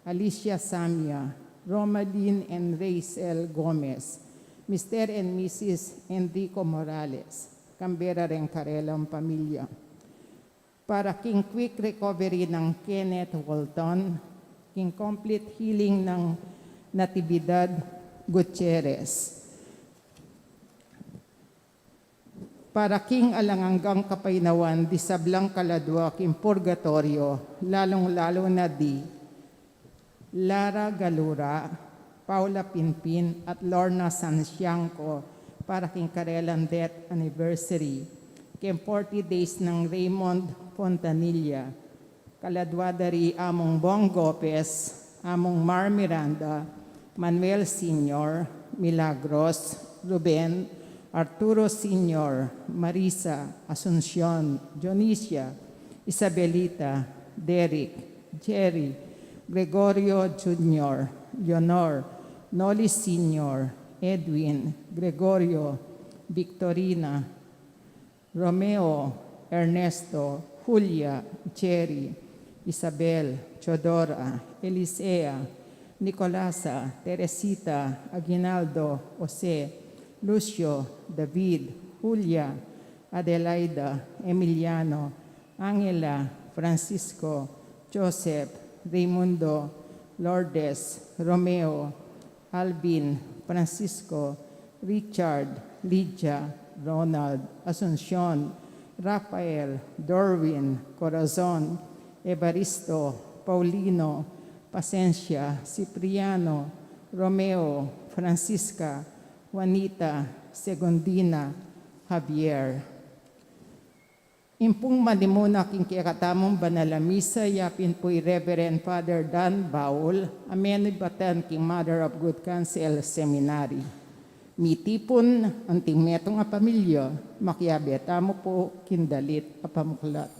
Alicia Samia, Romalyn and Rachel Gomez, Mister and Missus Enrico Morales, Canberra reng karelang pamilya. Para king quick recovery nang Kenneth Walton, king complete healing nang Natividad Gutierrez. Para king alang anggang kapaynawan di sablang kaladua king purgatorio, lalung-lalu na di Lara Galura, Paula Pinpin, at Lorna Santiangco para king karelang death anniversary, king forty days nang Raymond Fontanilla, kaladua da ri Among Bong Gopez, Among Mar Miranda, Manuel Senior, Milagros, Ruben, Arturo Senior, Marisa, Asuncion, Dionisia, Isabelita, Derek, Jerry, Gregorio Junior, Leonor, Noli Senior, Edwin, Gregorio, Victorina, Romeo, Ernesto, Julia, Jerry, Isabel, Teodora, Elisea, Nicolasa, Teresita, Aguinaldo, Jose, Lucio, David, Julia, Adelaida, Emiliano, Angela, Francisco, Joseph, Raimundo, Lourdes, Romeo, Alvin, Francisco, Richard, Lydia, Ronald, Asuncion, Rafael, Dorwin, Corazon, Evaristo, Paulino, Pasencia, Cipriano, Romeo, Francisca, Juanita, Segundina, Javier. Ing pung manimuna king kekatamung banal a misa, yapin pu i Reverend Father Dan Baul, a menibatan king Mother of Good Counsel Seminary. Mitipun anting metung a pamilya, makiabe tamu pu king dalit a pamuklat.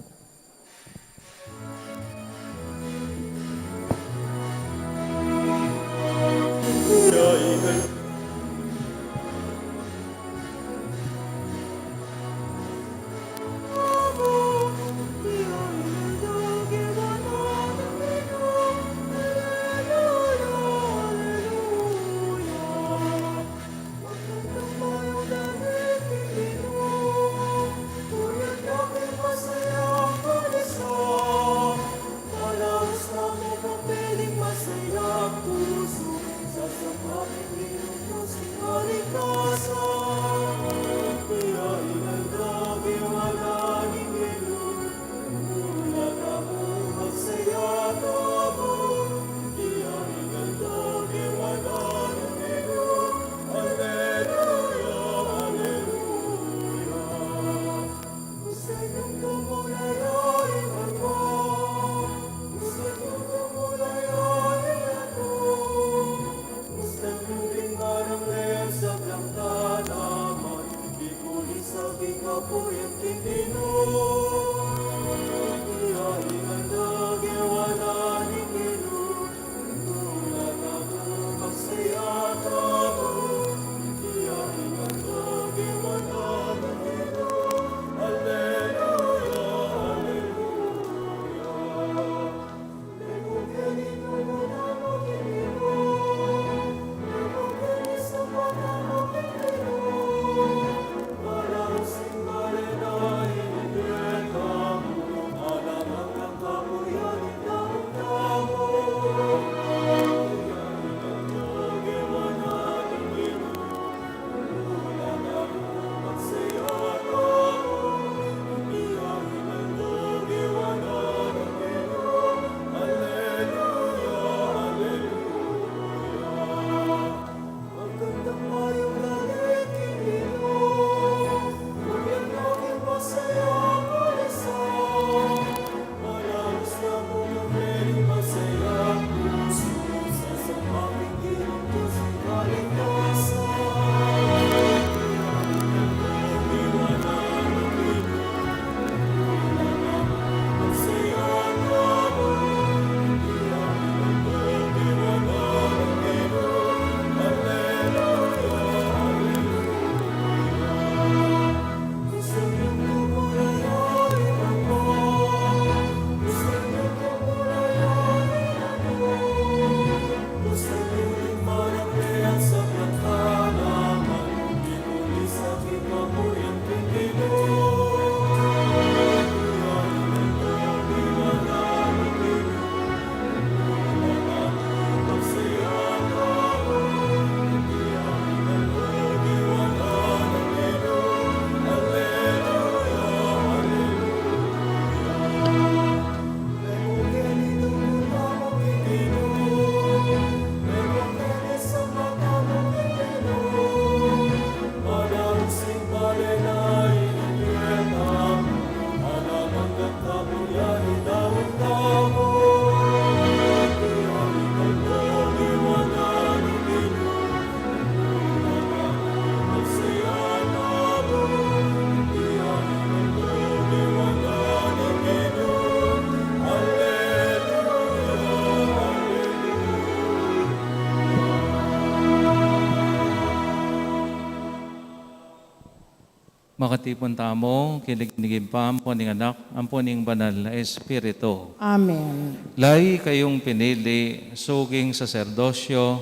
Makatipun tamu, king lagyu ning Ibpa, ampo ning Anak, ampo ning Banal a Espiritu. Amen. Lalu kayung pinili, suging saserdosyo,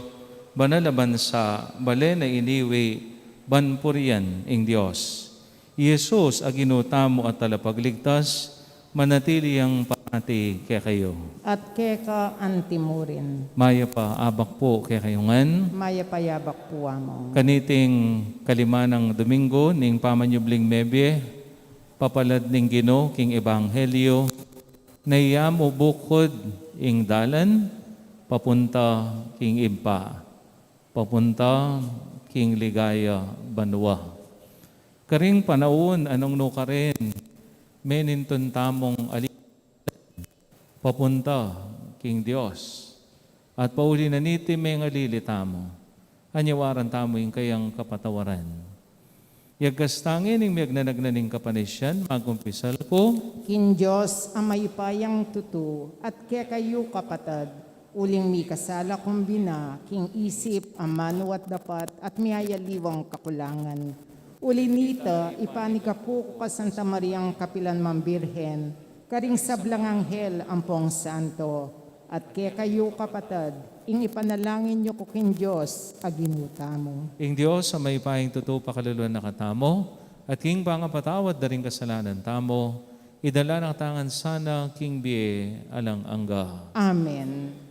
banal a bansa, balen a iniwi, ban purian ing Dios. I Jesus a Ginu tamu at Talapagligtas, manatili yang parati kekayu. At keka antimurin. Mayap a abak pu kekayu ngan. Mayap a abak pu, Among. Kaniting kalima nang Domingo ning pamanyubling mebie, papalad ning Ginu king Ebanghelyo, naiyamu bukud ing dalan papunta king Ibpa, papunta king ligaya banua. Karing panaun a nung nukarin, menintun tamung ali papunta king Dios. At pauli na niti mengalili tamu, anyawaran tamu ing kayang kapatawaran. Yagkas tangin ing miyagnanagnan ning kapanisian, magkumpisal ku king Dios a mayupayang tutu, at kekayu kapatad, uling mikasala kung bina king isip, amanu at dapat, at miyayaliwang kakulangan. Uli nita, ipanigapu ku ka Santa Mariang kapilan man Birhen, karing sablang anghel ampong santo, at kekayu kapatad, ing ipanalangin yu ku king Dios a Ginu tamu. Ing Dios a mayupayang tutu pakaluluan na katamu, at king pangapatawad da ring kasalanan tamu, idala na katamu ngan sana king bie alang angga. Amen.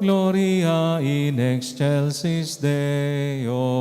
Gloria in excelsis Deo.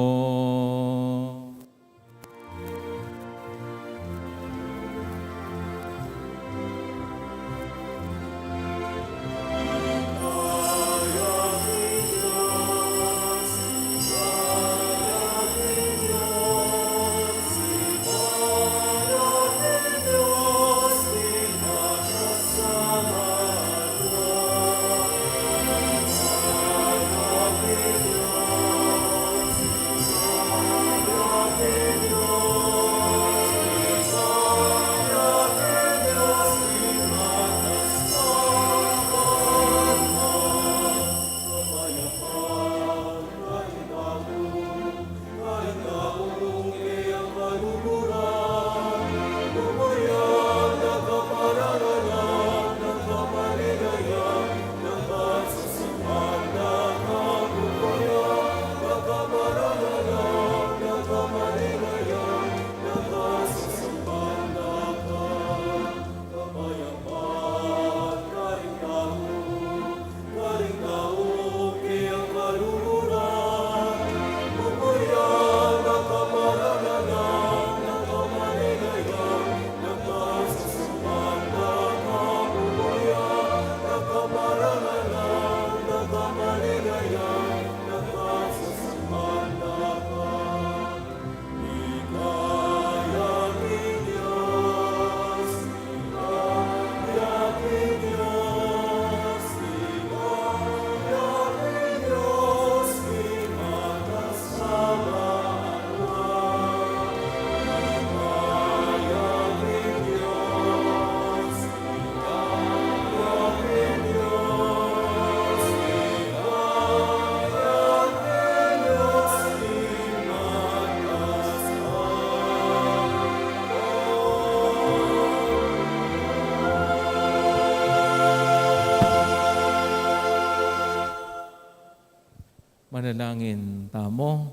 Manalangin tamu.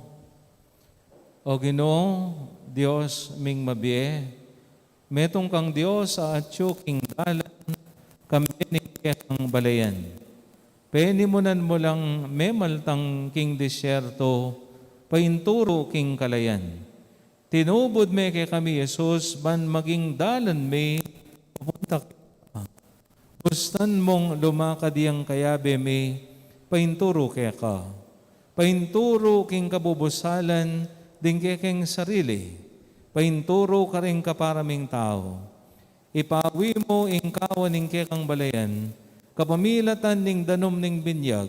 O Ginu, Dios ming mabie, metung kang Dios a atyu king dalan, kambe ning kekang balayan. Penimunan mu lang memaltang king disyerto, painturu king kalayan. Tinubud me kekami, Jesus, ban maging dalan mi papunta keka. Bustan mung lumakad yang kayabe mi, painturu keka. Painturu king kabubusalan ding kekeng sarili. Painturu karing kapara ming tau. Ipawi mu ing kawan ning kekang balayan, kapamilatan ning danum ning binyag.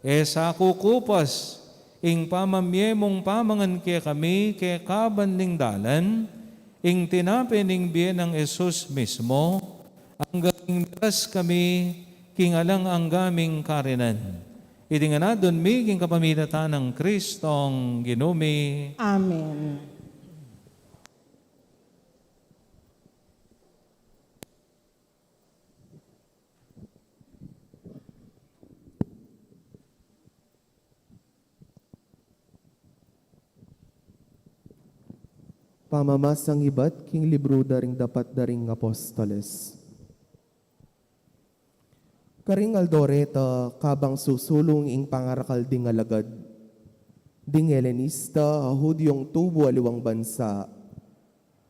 E sa kukupas ing pamamie mung pamangan kekami kekaban ning dalan, ing tinape ning bie nang Jesus mismo, anggang miras kami king alang angga ming karinan. Iti ngan adwan mi king kapamilatan nang Kristong Ginu mi. Amen. Pamamasang ibat king libru da ring Dapat da ring Apostoles. Karing aldo reta, kabang susulung ing pangarakal ding alagad, ding Helenista a Hudiong tubu aliwang bansa,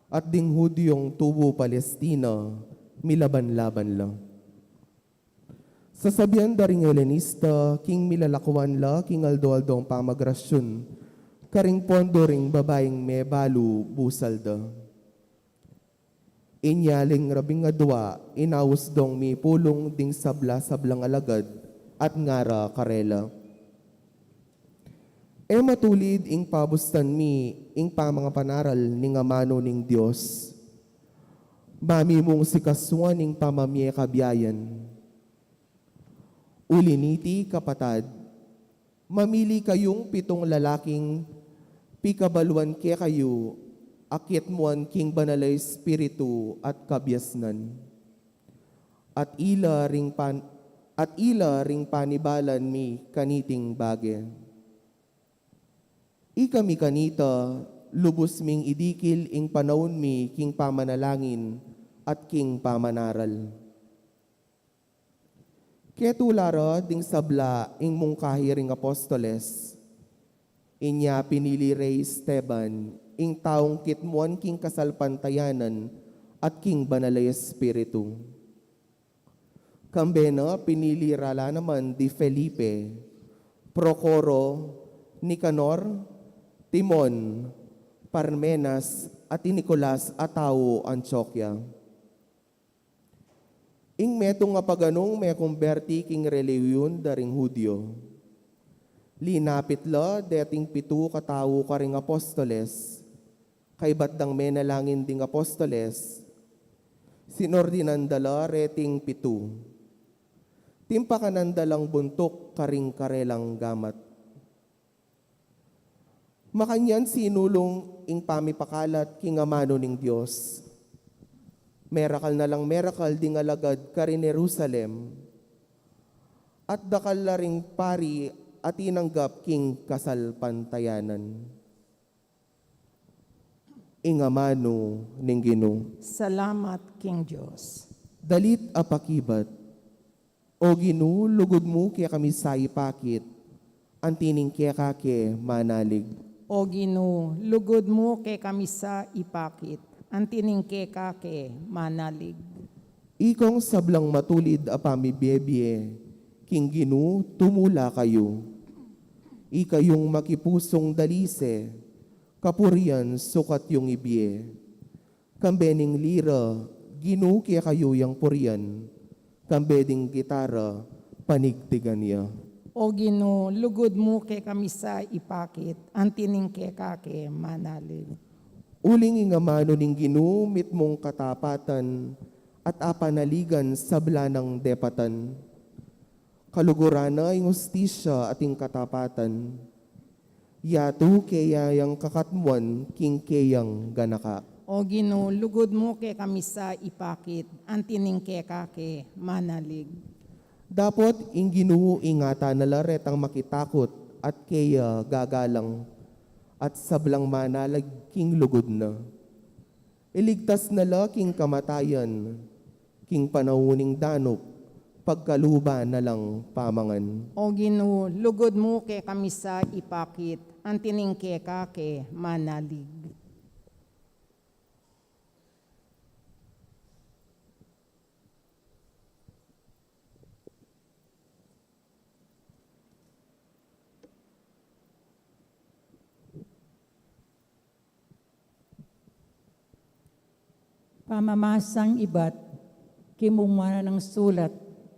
at ding Hudiong tubu Palestina, milaban-laban la. Sasabian da ring Helenista, king milalakuan la king aldo-aldong pamagrasyun, karing pondo ring babaing mebalu busal da. Inya ring rabing adua, inaus dong mipulung ding sabla-sablang alagad, at ngara karela, E matulid ing pabustan mi ing pamangapanaral ning amanu ning Dios. Mami mung sikasuan ing pamamie kabiayan. Uli niti, kapatad, mamili kayung pitung lalaking pikabaluan kekayu, a kitmuan king Banal a Espiritu at kabiasnan. At ila ring pan-, at ila ring panibalan mi kaniting bage. Ikami kanita, lubus ming idikil ing panaun mi king pamanalangin at king pamanaral. Ketula ra ding sabla ing mungkahi ring apostoles. Inya pinili re i Esteban, ing taung kitmuan king kasalpantayanan at king Banal a Espiritu. Kambe na pinili ra la naman di Felipe, Procoro, Nicanor, Timon, Parmenas, at i Nicolas a tau Antioquia. Ing metung a paganung mekumberti king relihiyun da ring Judio. Linapit la deting pitu katau karing apostoles, kaybat dang menalangin ding apostoles, sinordinan da la reting pitu. Timpakanan da lang buntuk karing karelang gamat. Makanyan sinulung ing pamipakalat king amanu ning Dios. Merakal na lang merakal ding alagad karin Jerusalem, at dakal la ring pari a tinanggap king kasalpantayanan. Ing amanu ning Ginu. Salamat king Dios. Dalit a pakibat. O Ginu, lugud mu kekami sa ipakit, anti ning keka ke manalig. O Ginu, lugud mu kekami sa ipakit, anti ning keka ke manalig. Ikong sablang matulid a pamibie-bie, king Ginu tumula kayu. Ikayung makipusung dalise, kapurian sukat yung ibie. Kambe ning lira, Ginu kekayu yang purian, kambe ding gitara, panigtigan ya. O Ginu, lugud mu kekami sa ipakit, anti ning keka ke manalig. Uling ing amanu ning Ginu mitmung katapatan, at apanaligan sabla nang depatan. Kaluguran na ing hustisya at ing katapatan. Yatu keya yang kakatmuan king keyang ganaka. O Ginu, lugud mu kekami sa ipakit, anti ning keka ke manalig. Dapot ing Ginu ingatan na la retang makitakut, at keya gagalang, at sablang manalig king lugud na. Iligtas na la king kamatayan, king panaun ning danup, pagkaluban na lang pamangan. O Ginu, lugud mu kekami sa ipakit, anti ning keka ke manalig. Pamamasang ibat king bungana nang sulat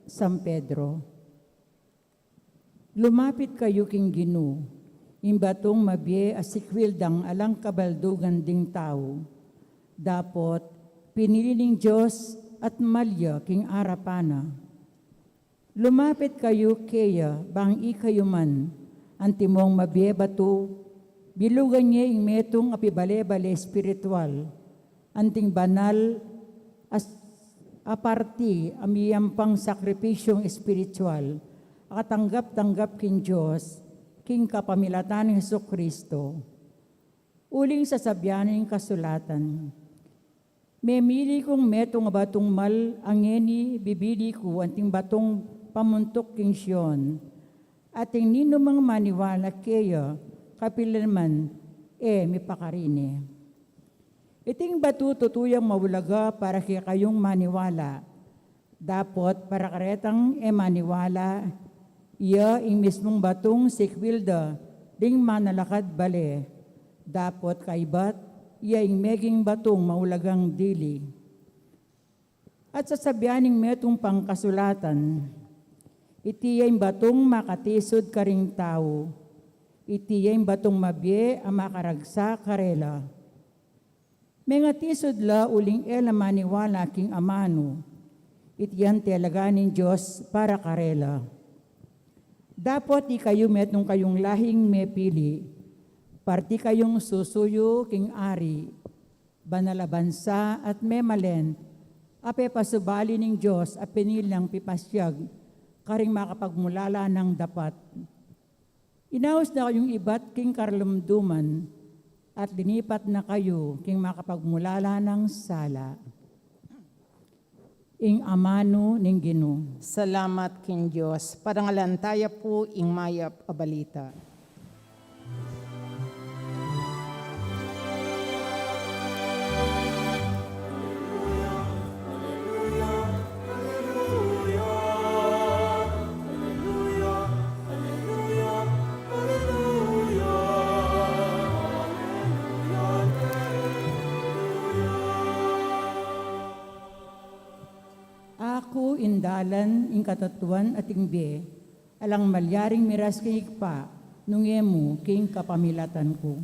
San Pedro. Lumapit kayu king Ginu, ing batung mabie a sikwil dang alang kabaldugan ding tau. Dapot pinili ning Dios at malya king arapan na. Lumapit kayu keya bang ikayu man, antimong mabie batu, bilugan ye ing metung a pibale-bale espiritual, anting banal a s-, a parti a miyampang sakripisyung espiritual, a katanggap-tanggap king Dios, king kapamilatan nang Jesucristo. Uling sasabian ning kasulatan, "Memili kung metung a batung mal a ngeni bibili ku anting batung pamuntuk king Sion, ating ninumang maniwala keya kapilanman e mipakarine." Iting batu tutu yang maulaga para kekayung maniwala. Dapot para karetang e maniwala, iya ing mismung batung sikwil da ding manalakad bale. Dapot kaibat, iya ing meging batung maulagang dili. At sasabian ning metung pang kasulatan, "Iti ya ing batung makatisud karing tau, iti ya ing batung mabie a makaragsak karela." Mengatisud la uling e la maniwala king amanu. Iti yang talaga ning Dios para karela. Dapot ikayu metung kayung lahing mepili, parti kayung susuyu king ari, banal a bansa at memalen, a pepasubali ning Dios a pinili nang pipasyag karing makapagmulala nang dapat. Inaus na kayung ibat king karlumduman, at linipat na kayu king makapagmulala nang sala. Ing amanu ning Ginu. Salamat king Dios. Parangalan taya pu ing mayap a balita. Aku ing dalan, ing katatuan, at ing bie. Alang malyaring miras king Ibpa, nung e mu king kapamilatan ku.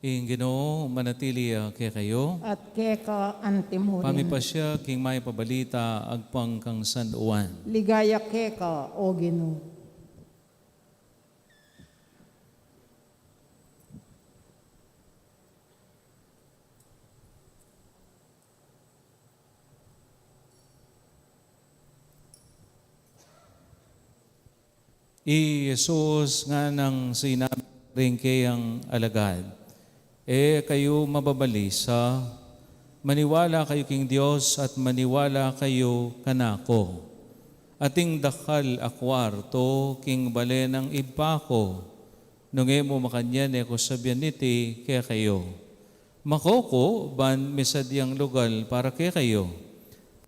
Ing Ginu manatili ya kekayu. At keka antimurin. Pamipasya king mayap a balita agpang kang San Juan. Ligaya keka, O Ginu. I Jesus nganang sinabi karing keyang alagad, "E kayu mababalisa, maniwala kayu king Dios at maniwala kayu kanaku. Ating dakal a kuwartu king bale nang Ibpa ku. Nung e mu makanyan, e ku sabian iti kekayu. Mako ku ban misadyang lugal para kekayu.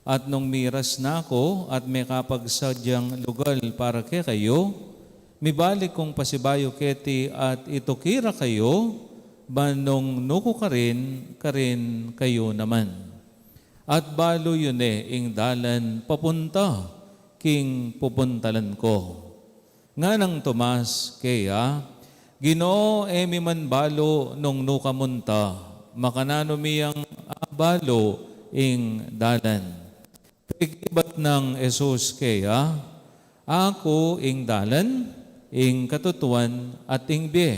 At nung miras na ku at mekapagsadyang lugal para kekayu, Mibalik kung pasibayu keti at ituki ra kayu, ban nung nuku karin, karin kayu naman. At balu yu ne ing dalan papunta king pupuntalan ku. Nganang Tomas keya, Ginu, e mi man balu nung nu ka munta, makananu mi yang abalu ing dalan? Pekibat nang Jesus keya, Aku ing dalan, ing katutuan, at ing bie.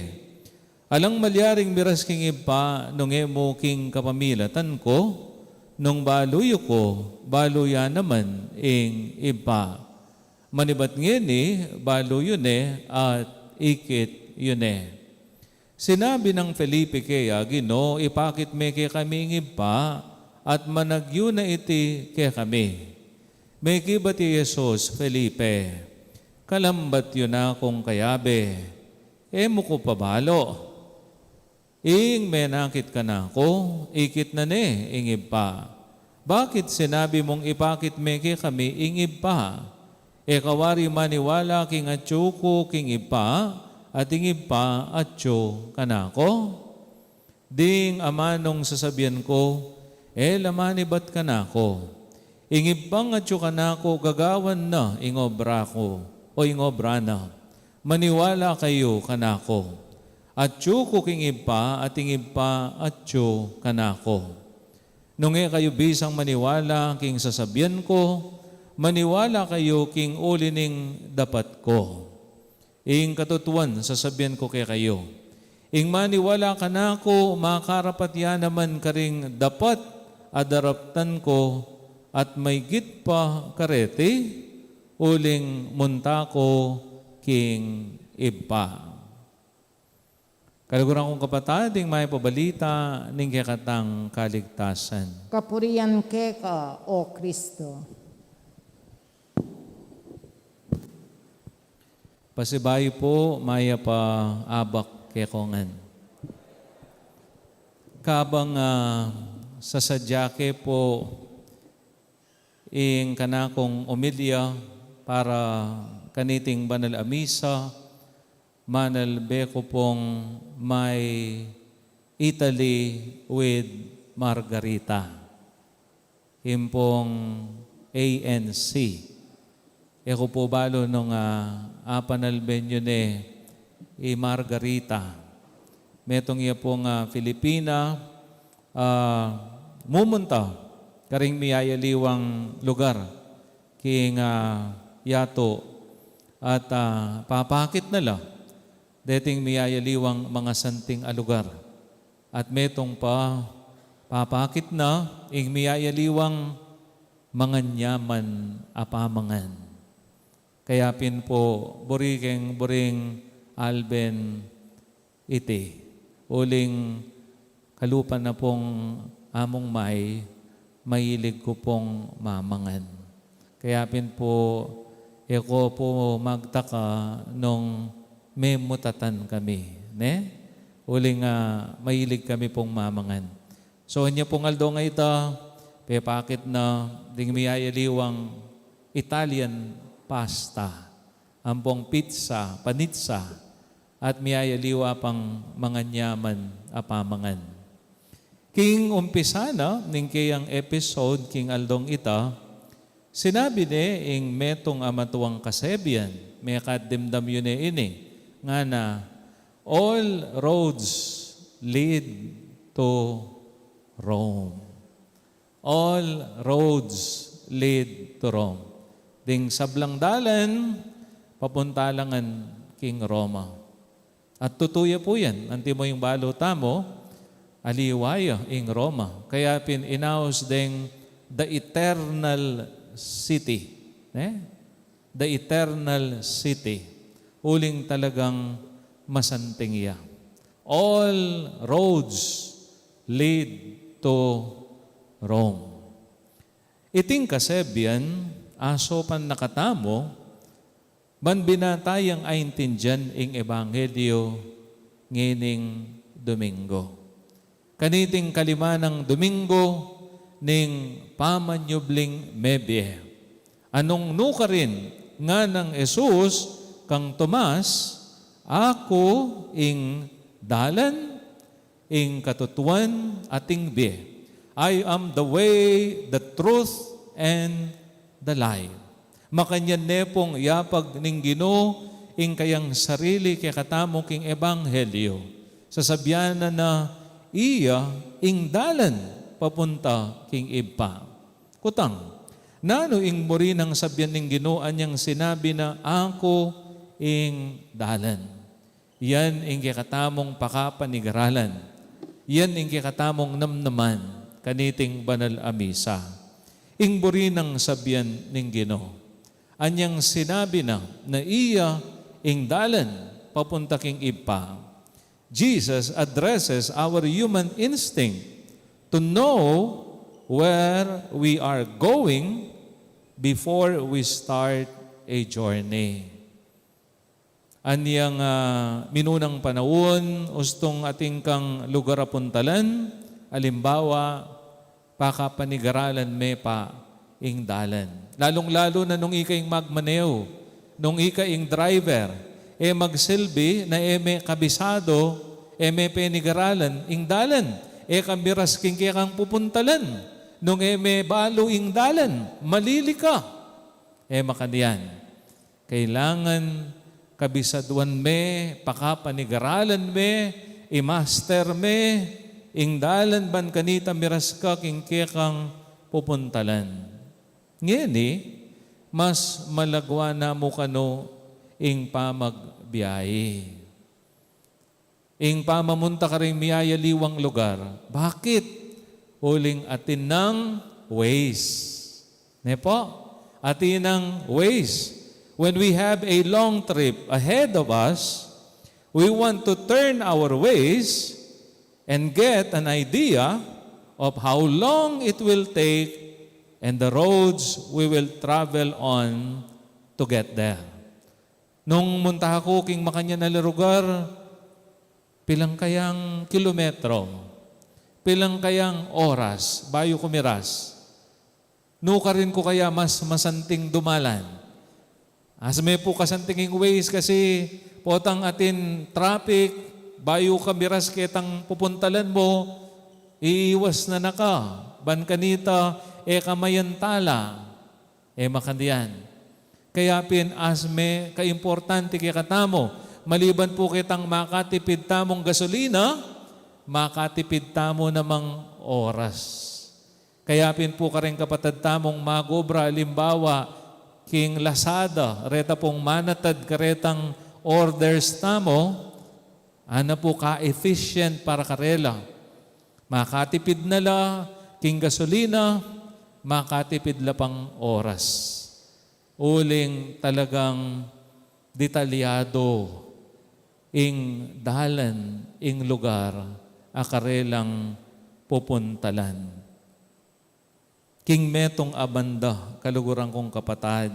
Alang malyaring miras king Ibpa nung e mu king kapamilatan ku. Nung balu yu ku, balu ya naman ing Ibpa. Manibat ngeni, balu yu ne at ikit yu ne. Sinabi nang Felipe keya, Ginu, ipakit me kekami ing Ibpa, at managyu na iti kekami. Mekibat i Jesus, Felipe, kalambat yu na kung kayabe, e mu ku pa balu? Ing menakit kanaku, ikit na ne ing Ibpa. Bakit sinabi mung ipakit me kekami ing Ibpa? E ka wari maniwala king atyu ku king Ibpa, at ing Ibpa atyu kanaku? Ding amanung sasabian ku, e la manibat kanaku. Ing Ibpang atyu kanaku gagawan na ing obra ku, o ing obra na. Maniwala kayu kanaku. Atyu ku king Ibpa, at ing Ibpa atyu kanaku. Nung e kayu bisang maniwala king sasabian ku, maniwala kayu king uli ning dapat ku. Ing katutuan sasabian ku kekayu, ing maniwala kanaku, makarapat ya naman karing dapat a daraptan ku, at maygit pa kareti, uling munta ku king Ibpa. Kaluguran kung kapatad, ing mayap a balita ning kekatang kaligtasan. Kapurian keka, O Kristo. Pasibayu pu, mayap a abak kekongan. Kabang, ah, sasadya ke pu ing kanakung omilya para kaniting banal a misa, manalbe ku pung My Italy with Margarita. Ing pung A N C. E ku pu balu nung, ah, apanalben yu ne i Margarita. Metung ya pung, ah, Filipina, ah, mumunta karing miyayaliwang lugar king, ah, yatu at, ah, papakit na la deting miyayaliwang mangasanting a lugar. At metung pa, papakit na ing miyayaliwang manganyaman a pamangan. Kaya pin pu, buri keng buring alben iti. Uling kalupa na pung amung may, mahilig ku pung mamangan. Kaya pin pu, e ku pu magtaka nung memutatan kami, ne? Uling, ah, mahilig kami pung mamangan. So, anya pung aldo nga ita, pepakit na ding miyayaliwang Italian pasta, ampong pizza, panitsa, at miyayaliwa pang manganyaman a pamangan. King umpisa na ning keyang episode king aldong ita, sinabi ne ing metung a matuang kasebian, mekadimdam yu ne ini, ngana, "All roads lead to Rome." All roads lead to Rome. Ding sablang dalan, papunta la ngan king Roma. At tutu ya pu yan, antimo ing balu tamu, aliwa ya ing Roma. Kaya pin inaus deng the eternal city. Ne? The eternal city. Uling talagang masanting ya. All roads lead to Rome. Iting kasebian, asopan na katamu, ban binatayang aintindian ing ebanghelyo ngening Domingo. Kaniting kalima nang Domingo ning pamanyubling mebie. Anung nukarin, nganang Jesus, Kang Tomas, "Aku ing dalan, ing katutuan, at ing bie. I am the way, the truth, and the life." Makanyan ne pung yapag ning Ginu ing kayang sarili kekatamu king ebanghelyo. Sasabian na na iya ing dalan papunta king Ibpa. Kutang, nanu ing buri nang sabian ning Ginu anyang sinabi na, "Aku ing dalan"? Yan ing kekatamung pakapanigaralan. Yan ing kekatamung namnaman kaniting banal a misa. Ing buri nang sabian ning Ginu anyang sinabi na, na iya ing dalan papunta king Ibpa. Jesus addresses our human instinct to know where we are going before we start a journey. Anyang, ah, minunang panaun, ustung atin kang lugar a puntalan, alimbawa, pakapanigaralan me pa ing dalan. Lalung-lalu na nung ika ing magmaneho, nung ika ing driver, e magsilbi na e me kabisado, e me penigaralan ing dalan, e ka miras king kekang pupuntalan, nung e me balu ing dalan, malili ka. E makanyan. Kailangan kabisaduan me, pakapanigaralan me, i-master me ing dalan ban kanita miras ka king kekang pupuntalan. Ngeni, mas malagwa na mu kanu ing pamagbiahe. Ing pamamunta karing miyayaliwang lugar. Bakit? Uling atin nang Waze. Ne po? Atin nang Waze. When we have a long trip ahead of us, we want to turn our Waze and get an idea of how long it will take and the roads we will travel on to get there. Nung munta ku king makanyan a lugar, pilang kayang kilometro, pilang kayang oras bayu ku miras? Nukarin ku kaya mas masanting dumalan? Asme pu kasanting ing Waze kasi potang atin traffic, bayu ka miras ketang pupuntalan mu, iiwas na na ka, ban kanita e ka mayantala. E makanyan. Kaya pin asme kaimportante kekatamu, maliban pu ketang makatipid tamung gasolina, makatipid tamu namang oras. Kaya pin pu kareng kapatad tamung mag-obra, alimbawa, king Lazada, reta pung manatad karetang orders tamu, ana pu ka-efficient para karela. Makatipid na la king gasolina, makatipid la pang oras. Uling talagang detalyado ing dalan, ing lugar a karelang pupuntalan. King metung a banda, kaluguran kung kapatad,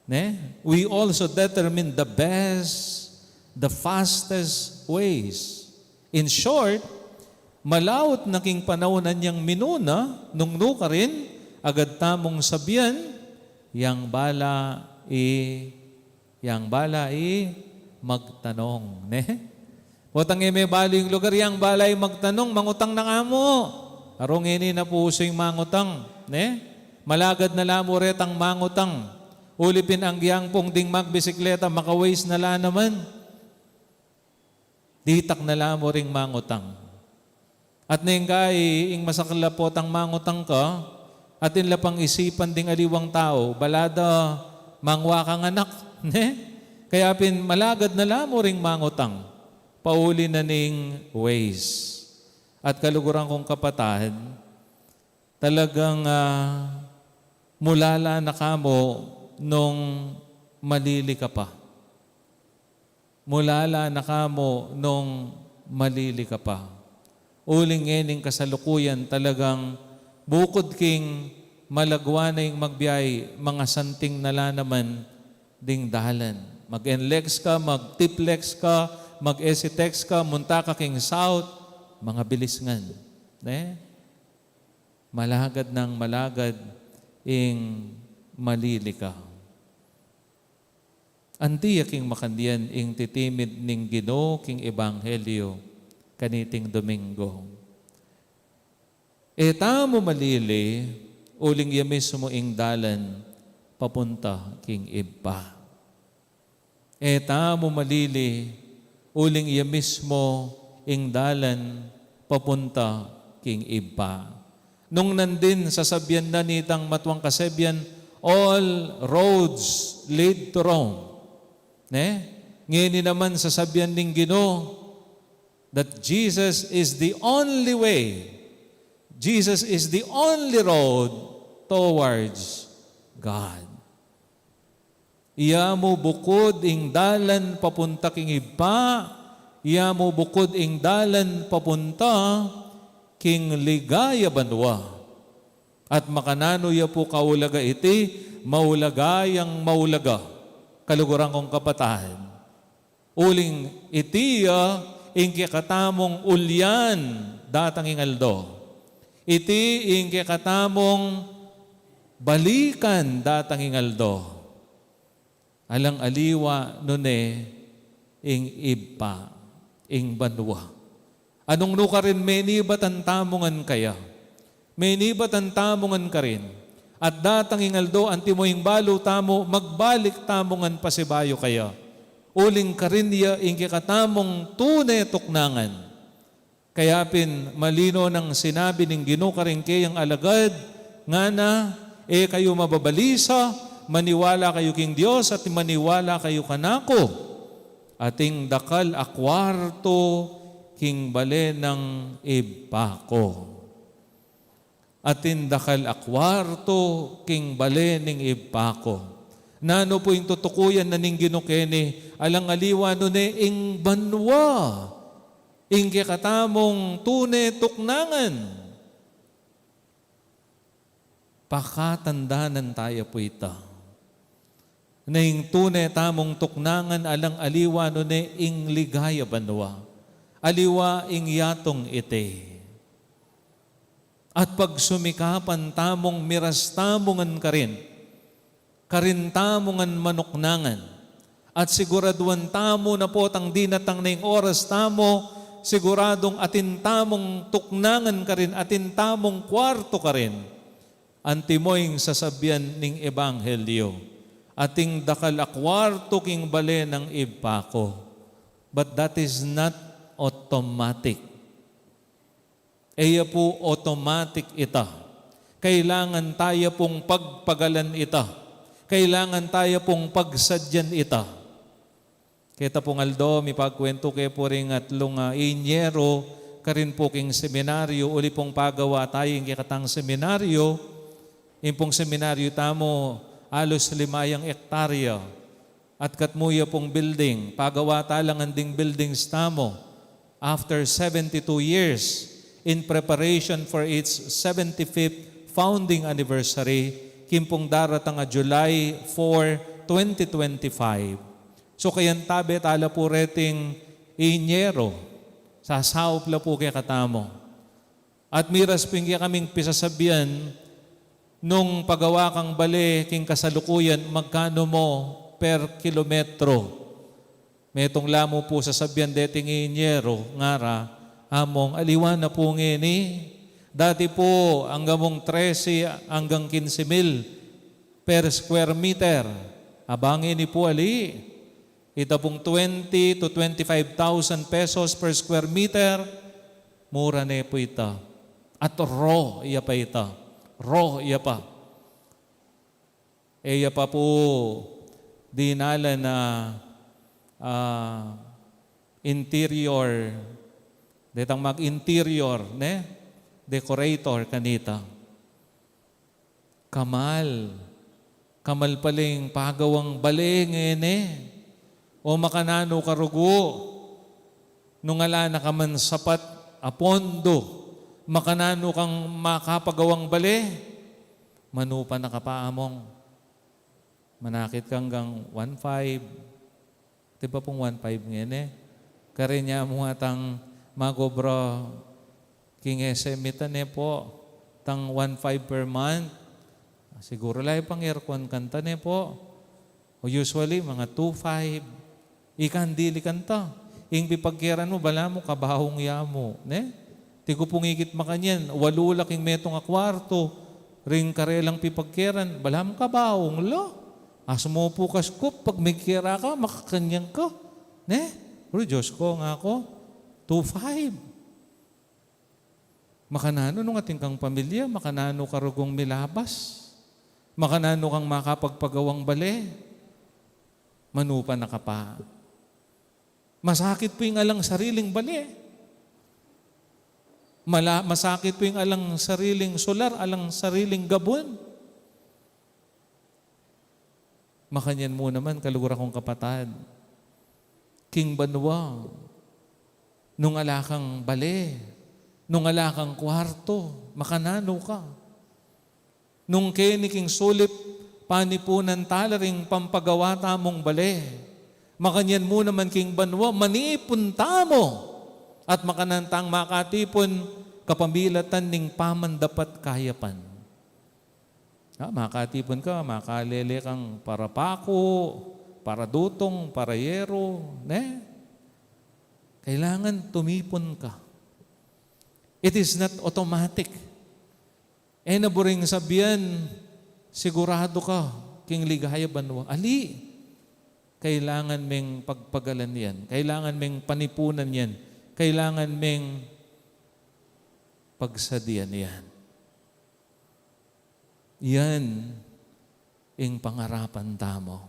ne? We also determine the best, the fastest ways. In short, malaut na king panaun anyang minuna, nung nukarin, agad tamung sabian, yang bala i Yang bala i magtanong, ne? Potang e me balu ing lugar, yang bala i magtanong, mangutang na ka mu. Arung ini na pu usu ing mangutang, ne? Malagad na la mu retang mangutang. Uli pin agyang pung ding magbisikleta, maka-Waze na la naman. Ditak na la mu ring mangutang. At neng kai, ing masaklap potang mangutang ka, atin la pang isipan ding aliwang tau, bala da mangwa kang anak, ne? Kaya pin malagad na la mu ring mangutang, pauli na ning Waze. At kaluguran kung kapatad, talagang, ah, mulala na ka mu nung malili ka pa. Mulala na ka mu nung malili ka pa. Uling ngening kasalukuyan talagang bukud king malagwa na ing magbiahe, mangasanting na la naman ding dalan. Mag-NLEX ka, mag-TIPLEX ka, mag-ECTEX ka, munta ka king south, mangabilis ngan. Ne? Malagad nang malagad ing malili ka. Anti ya king makanyan ing titimid ning Ginu king ebanghelyo kaniting Domingo. E tamu malili uling ya mismu ing dalan papunta king Ibpa. E tamu malili uling ya mismu ing dalan papunta king Ibpa. Nung nandin sasabyan na nitang matuang kasebian, "All roads lead to Rome." Ne? Ngeni naman sasabyan ning Ginu that Jesus is the only way. Jesus is the only road towards God. Iya mu bukud ing dalan papunta king Ibpa, iya mu bukud ing dalan papunta king ligaya banua. At makananu ya pu kaulaga iti, maulaga yang maulaga, kaluguran kung kapatad. Uling iti ya ing kekatamung ulyan datang ing aldo. Iti ing kekatamung balikan datang ing aldo. Alang aliwa nune ing Ibpa, ing banua. Anung nu karin, menibatan tamu ngan kaya. Menibatan tamu ngan karin. At datang ing aldo, antimo ing balu tamu, magbalik tamu ngan pasibayu kaya. Uling karin ya ing kekatamung tune tuknangan. Kaya pin malino nang sinabi ning Ginu karing keyang alagad, ngana, "E kayu mababalisa, maniwala kayu king Dios at maniwala kayu kanaku. Ating dakal a kuartu king bale nang Ibpa ku." Atin dakal a kuartu king bale ning Ibpa ku. Nanu pu ing tutukuyan na ning Ginu keni? Alang aliwa nune ing banua, ing kekatamung tune tuknangan. Pakatandanan taya pu ita. Na ing tune tamung tuknangan alang aliwa nune ing ligaya banua. Aliwa ing yatung iti. At pagsumikapan tamung miras tamu ngan karin, karin tamu ngan manuknangan. At siguraduan tamu na potang dinatang na ing oras tamu, siguradung atin tamung tuknangan karin, atin tamung kuartu karin. Antimo ing sasabian ning ebanghelyo, "Ating dakal a kuartu king bale nang Ibpa ku." But that is not automatic. E ya pu automatic ita. Kailangan taya pung pagpagalan ita. Kailangan taya pung pagsadyan ita. Keta pung aldo, mipagkuwentu ke pu ring atlung, ah, inyeru, karin pu king seminaryo, uli pung pagawa taya ing kekatang seminaryo. Ing pung seminaryo tamu, alos lima yang ektarya. At katmu ya pung building, pagawa ta la ngan ding buildings tamu after seventy-two years in preparation for its seventy-fifth founding anniversary, king pung daratang a July four, twenty twenty-five. So, kayantabe ta la pu reting inyeru, sasaup la pu kekatamu. At miras pu ing kekaming pisasabian, nung pagawa kang bale king kasalukuyan, magkanu mu per kilometro? Metung la mu pu sasabian deting inyeru, ngara, among, aliwa na pu ngeni. Dati pu, angga mung trese anggang kinse mil per square meter. Aba, ngeni pu ali. Ita pung twenty to twenty-five thousand pesos per square meter, mura ne pu ita. At raw ya pa ita. Raw ya pa. E ya pa pu dinalan na, ah, interior, detang mag-interior, ne? Decorator kanita. Kamal. Kamal paling pagawang bale ngeni. O makananu ka rugu? Nung ala na ka man sapat a pondo, makananu kang makapagawang bale? Manupa na ka pa, among. Manakit ka anggang one five. Di ba pung one five ngeni? Karin ya mu atang magobra king S M E ta ne pu, tang one five per month. Siguru la pang aircon kanta ne pu. O usually, mga two five. Ika, dili kanta. Ing pipagkeran mu, balamu kabaung ya mu, ne? Tiku pung ikit makanyan, walu la king metung a kwartu, ring karelang pipagkeran, balamu kabaung la. Asumupu ka scoop, pag migkera ka, makakanyan ka, ne? Pero Diyos ko, ngaku, two five. Makananu nung atin kang pamilya, makananu ka rugung milabas, makananu kang makapagpagawang bale, manupa na ka pa. Masakit pu ing alang sariling bale. Mala-, masakit pu ing alang sariling sular, alang sariling gabun. Makanyan mu naman, kaluguran kung kapatad, king banua, nung ala kang bale, nung ala kang kwartu, makananu ka? Nung keni king sulip, panipunan tala ring pampagawa tamung bale. Makanyan mu naman king banua, manipun tamu. At makananu tang makatipun, kapamilatan ning pamandapat kayapan. Ah, makatipun ka, makalele kang para paku, para dutung, para yero, ne? Kailangan tumipun ka. It is not automatic. E na buring sabian, sigurado ka king ligaya banua. Ali, kailangan meng pagpagalan yan. Kailangan meng panipunan yan. Kailangan meng pagsadian yan. Yan ing pangarapan tamu.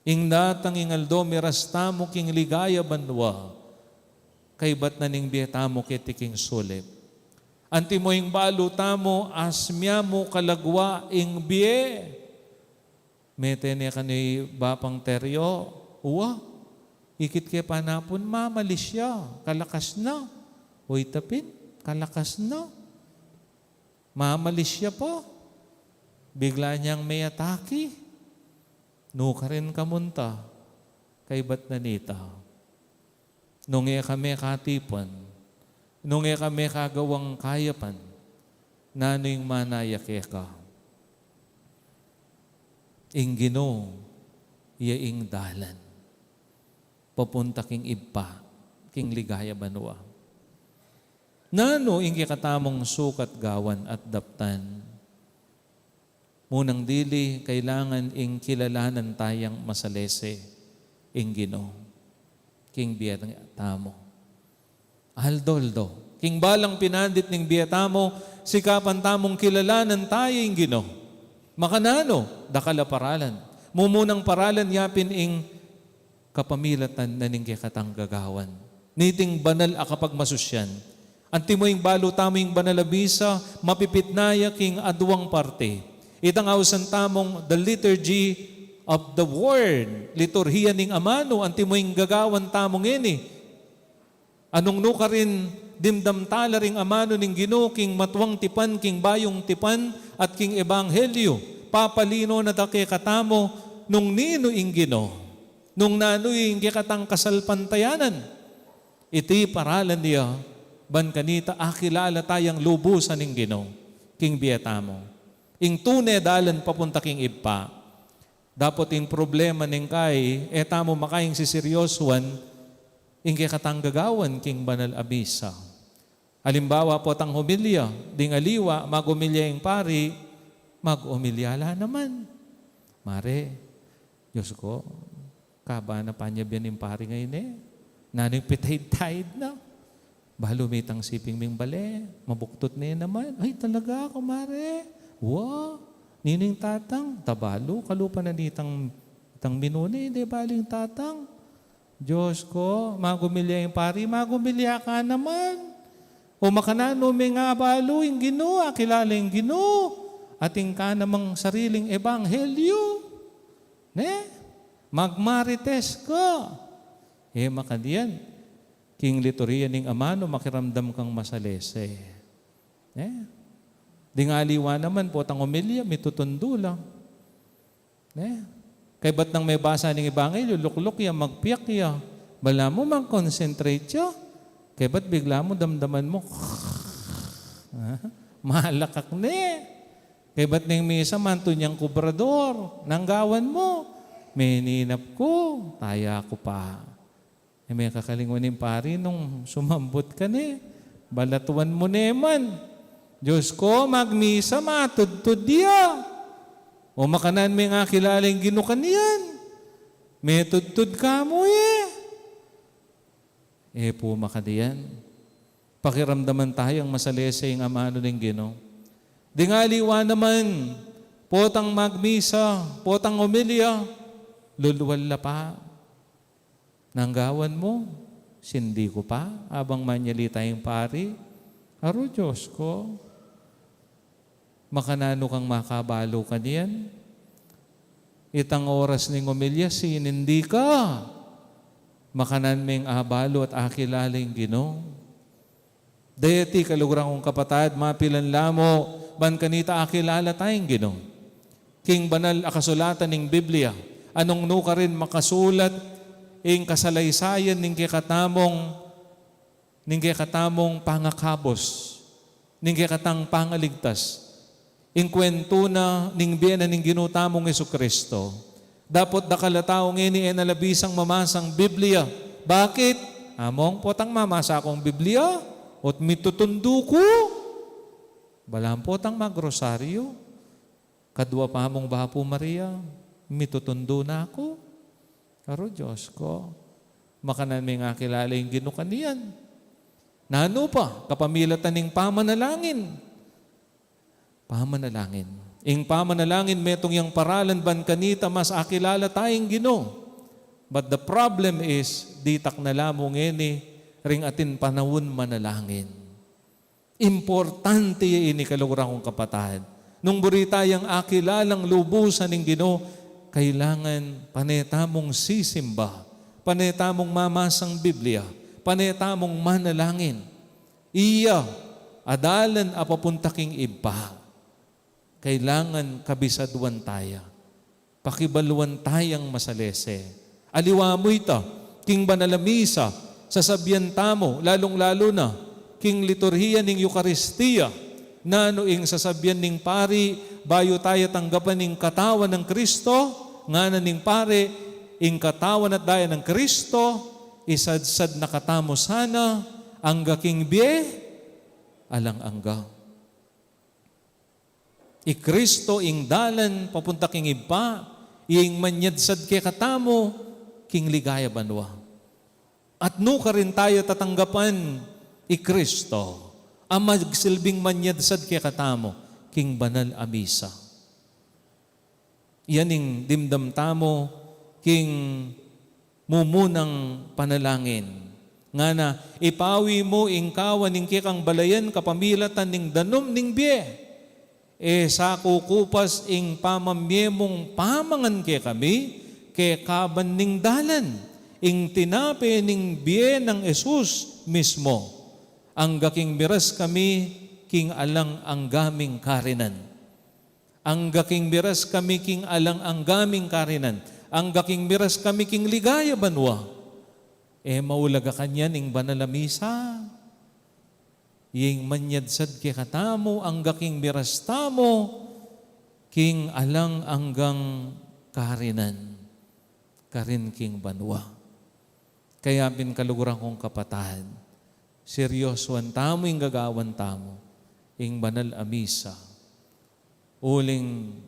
Ing datang ing aldo, miras tamu king ligaya banua, kaybat na ning bie tamu keti king sulip. Antimo ing balu tamu, asmia mu kalagua ing bie. Mete ne kanu i Bapang Terio, ua, ikit ke panapun, mamalis ya, kalakas na. Uy, tapin, kalakas na. Mamalis ya pa. Bigla niyang me-atake. Nukarin ka munta, kaybat na nita. Nung e ka mekatipun, nung e ka mekagawang kayapan, nanu ing manaya keka? Ing Ginu, iya ing dalan papunta king Ibpa, king ligaya banua. Nanu ing kekatamung sukat gawan at daptan? Munang dili, kailangan ing kilalanan tayang masalese ing Ginu king bie tamu. Aldo-aldo, king balang pinandit ning bie tamu, sikapan tamung kilalanan taya ing Ginu. Makananu? Dakal a paralan. Mumunang paralan ya pin ing kapamilatan na ning kekatang gagawan niting banal a kapagmasusyan. Antimo ing balu tamu ing banal a misa, mapipitna ya king aduang parte. Itang ausan tamung the liturgy of the word, liturhiya ning amanu, antimo ing gagawan tamu ngeni. Anung nukarin dimdam tala ring amanu ning Ginu king matuang tipan, king bayung tipan, at king ebanghelyu, papalino na da kekatamu nung ninu ing Ginu. Nung nanu ing kekatang kasalpantayanan, iti paralan ya, ban kanita akilala tayang lubusan ing Ginu king bie tamu. Ing tune dalan papunta king Ibpa. Dapot ing problema ning kai, e tamu makaing siseryosuan ing kekatang gagawan king banal a misa. Alimbawa potang homilya, ding aliwa, magomilya ing pari, magomilya la naman. Mare, Diyos ko, kaba na panyabian ing pari ngeni, e? Nanu ing pitaid-taid na? Balu mitang siping ming bale, mabuktut ne naman. Ay, talaga, kumare? Wa, ninu ing tatang? Tabalu, kalupa na nitang, itang minune, de balu ing tatang. Diyos ko, magumilya ing pari, magumilya ka naman. O makananu me nga abalu ing Ginu, akilala ing Ginu, atin ka namang sariling ebanghelyu. Ne? Magmarites ka. E, makanyan, king liturhiya ning amanu, makiramdam kang masalese. Ne? Ding aliwa naman, potang homilya, mitutundu la. Ne? Kaybat nang mebasa ning ebanghelyu, lukluk ya, magpiyak ya. Balamu mag-concentrate ya. Kaybat bigla mu damdaman mu, malakak ne. Kaybat ning misa, mantu niyang kubrador. Nanu gawan mu? Meninap ku, taya ku pa. E, mekakalinguan ning pari nung sumambut ka ne, balatuan mu ne man. Dios ko, magmisa, matudtud ya. O makanan meng akilala ing Ginu kanyan. Metudtud ka mu e. E pu makanyan. Pakiramdaman tayang masalese ing amanu ning Ginu. Ding aliwa naman, potang magmisa, potang omilya, lulwal la pa. Nanu ing gawan mu? Sindi ku pa, abang manyalita ing pari. Aru Dios ko. Makananu kang makabalu kanyan? Itang oras ning omilya, sinindi ka. Makanan meng abalu at akilala ing Ginu. Deti kaluguran kung kapatad, mapilan la mu, ban kanita akilala taya ing Ginu. King banal a kasulatan ning Biblia, anung nukarin makasulat ing kasalaysayan ning kekatamung ning kekatamung pangakabus, ning kekatang pangaligtas. Ing kuwentu na ning bie na ning Ginu tamung Jesucristo. Dapot dakal a tau ngeni e na la bisang mamasang Biblia. Bakit? Among potang mamasa kung Biblia, ot mitutundu ku. Balang potang magrosaryu. Kadwa pa mung Bapu Maria, mitutundu na ku. Aru Dios ko, makanan meng akilala ing Ginu kanyan? Nanu pa, kapamilatan ning pamanalangin. Pamanalangin. Ing pamanalangin metung yang paralan ban kanita mas akilala taya ing Ginu. But the problem is, ditak na la mu ngeni ring atin panaun manalangin. Importante ya ini, kaluguran kung kapatad. Nung buri tayang akilalang lubusan ing Ginu, kailangan pane tamung sisimba, pane tamung mamasang Biblia, pane tamung manalangin. Iya a dalan a papunta king Ibpa. Kailangan kabisaduan taya. Pakibaluan tayang masalese. Aliwa mu ita, king banal a misa, sasabyan tamu, lalung-lalu na, king liturhiya ning Eukaristia, nanu ing sasabyan ning pari, bayu taya tanggapan ing katawan nang Kristo, ngana ning pari, ing katawan at daya nang Kristo, isadsad na katamu sana, angga king bie, alang angga. I Kristo ing dalan papunta king Ibpa, ing manyadsad kekatamu king ligaya banua. At nukarin taya tatanggapan i Kristo a magsilbing manyadsad kekatamu king banal a misa. Yan ing dimdam tamu king mumunang panalangin. Ngana, ipawi mu ing kawan ning kekang balayan kapamilatan ning danum ning bie. E sa kukupas ing pamamie mung pamangan kekami, kekaban ning dalan, ing tinape ning bie nang Jesus mismo. Angga king miras kami king alang angga ming karinan. Angga king miras kami king alang angga ming karinan, angga king miras kami king ligaya banua. E maulaga kanyan ing banal a misa. Ing manyadsad kekatamu, angga king miras tamu king alang anggang karinan, karin king banua. Kaya pin, kaluguran kung kapatad, seryosuan tamu ing gagawan tamu, ing banal a misa. Uling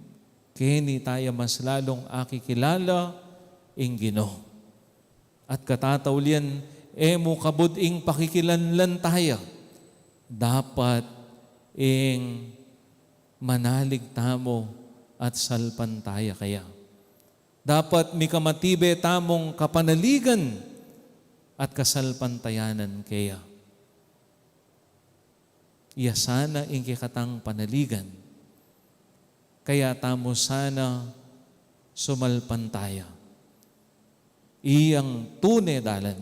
keni taya mas lalung akikilala ing Ginu. At katataulian, e mu kabud ing pakikilanlan taya. Dapat ing manalig tamu at salpantaya keya. Dapat mikamatibe tamung kapanaligan at kasalpantayanan keya. Iya sana ing kekatang panaligan. Kaya tamu sana sumalpantaya. Iyang tune dalan,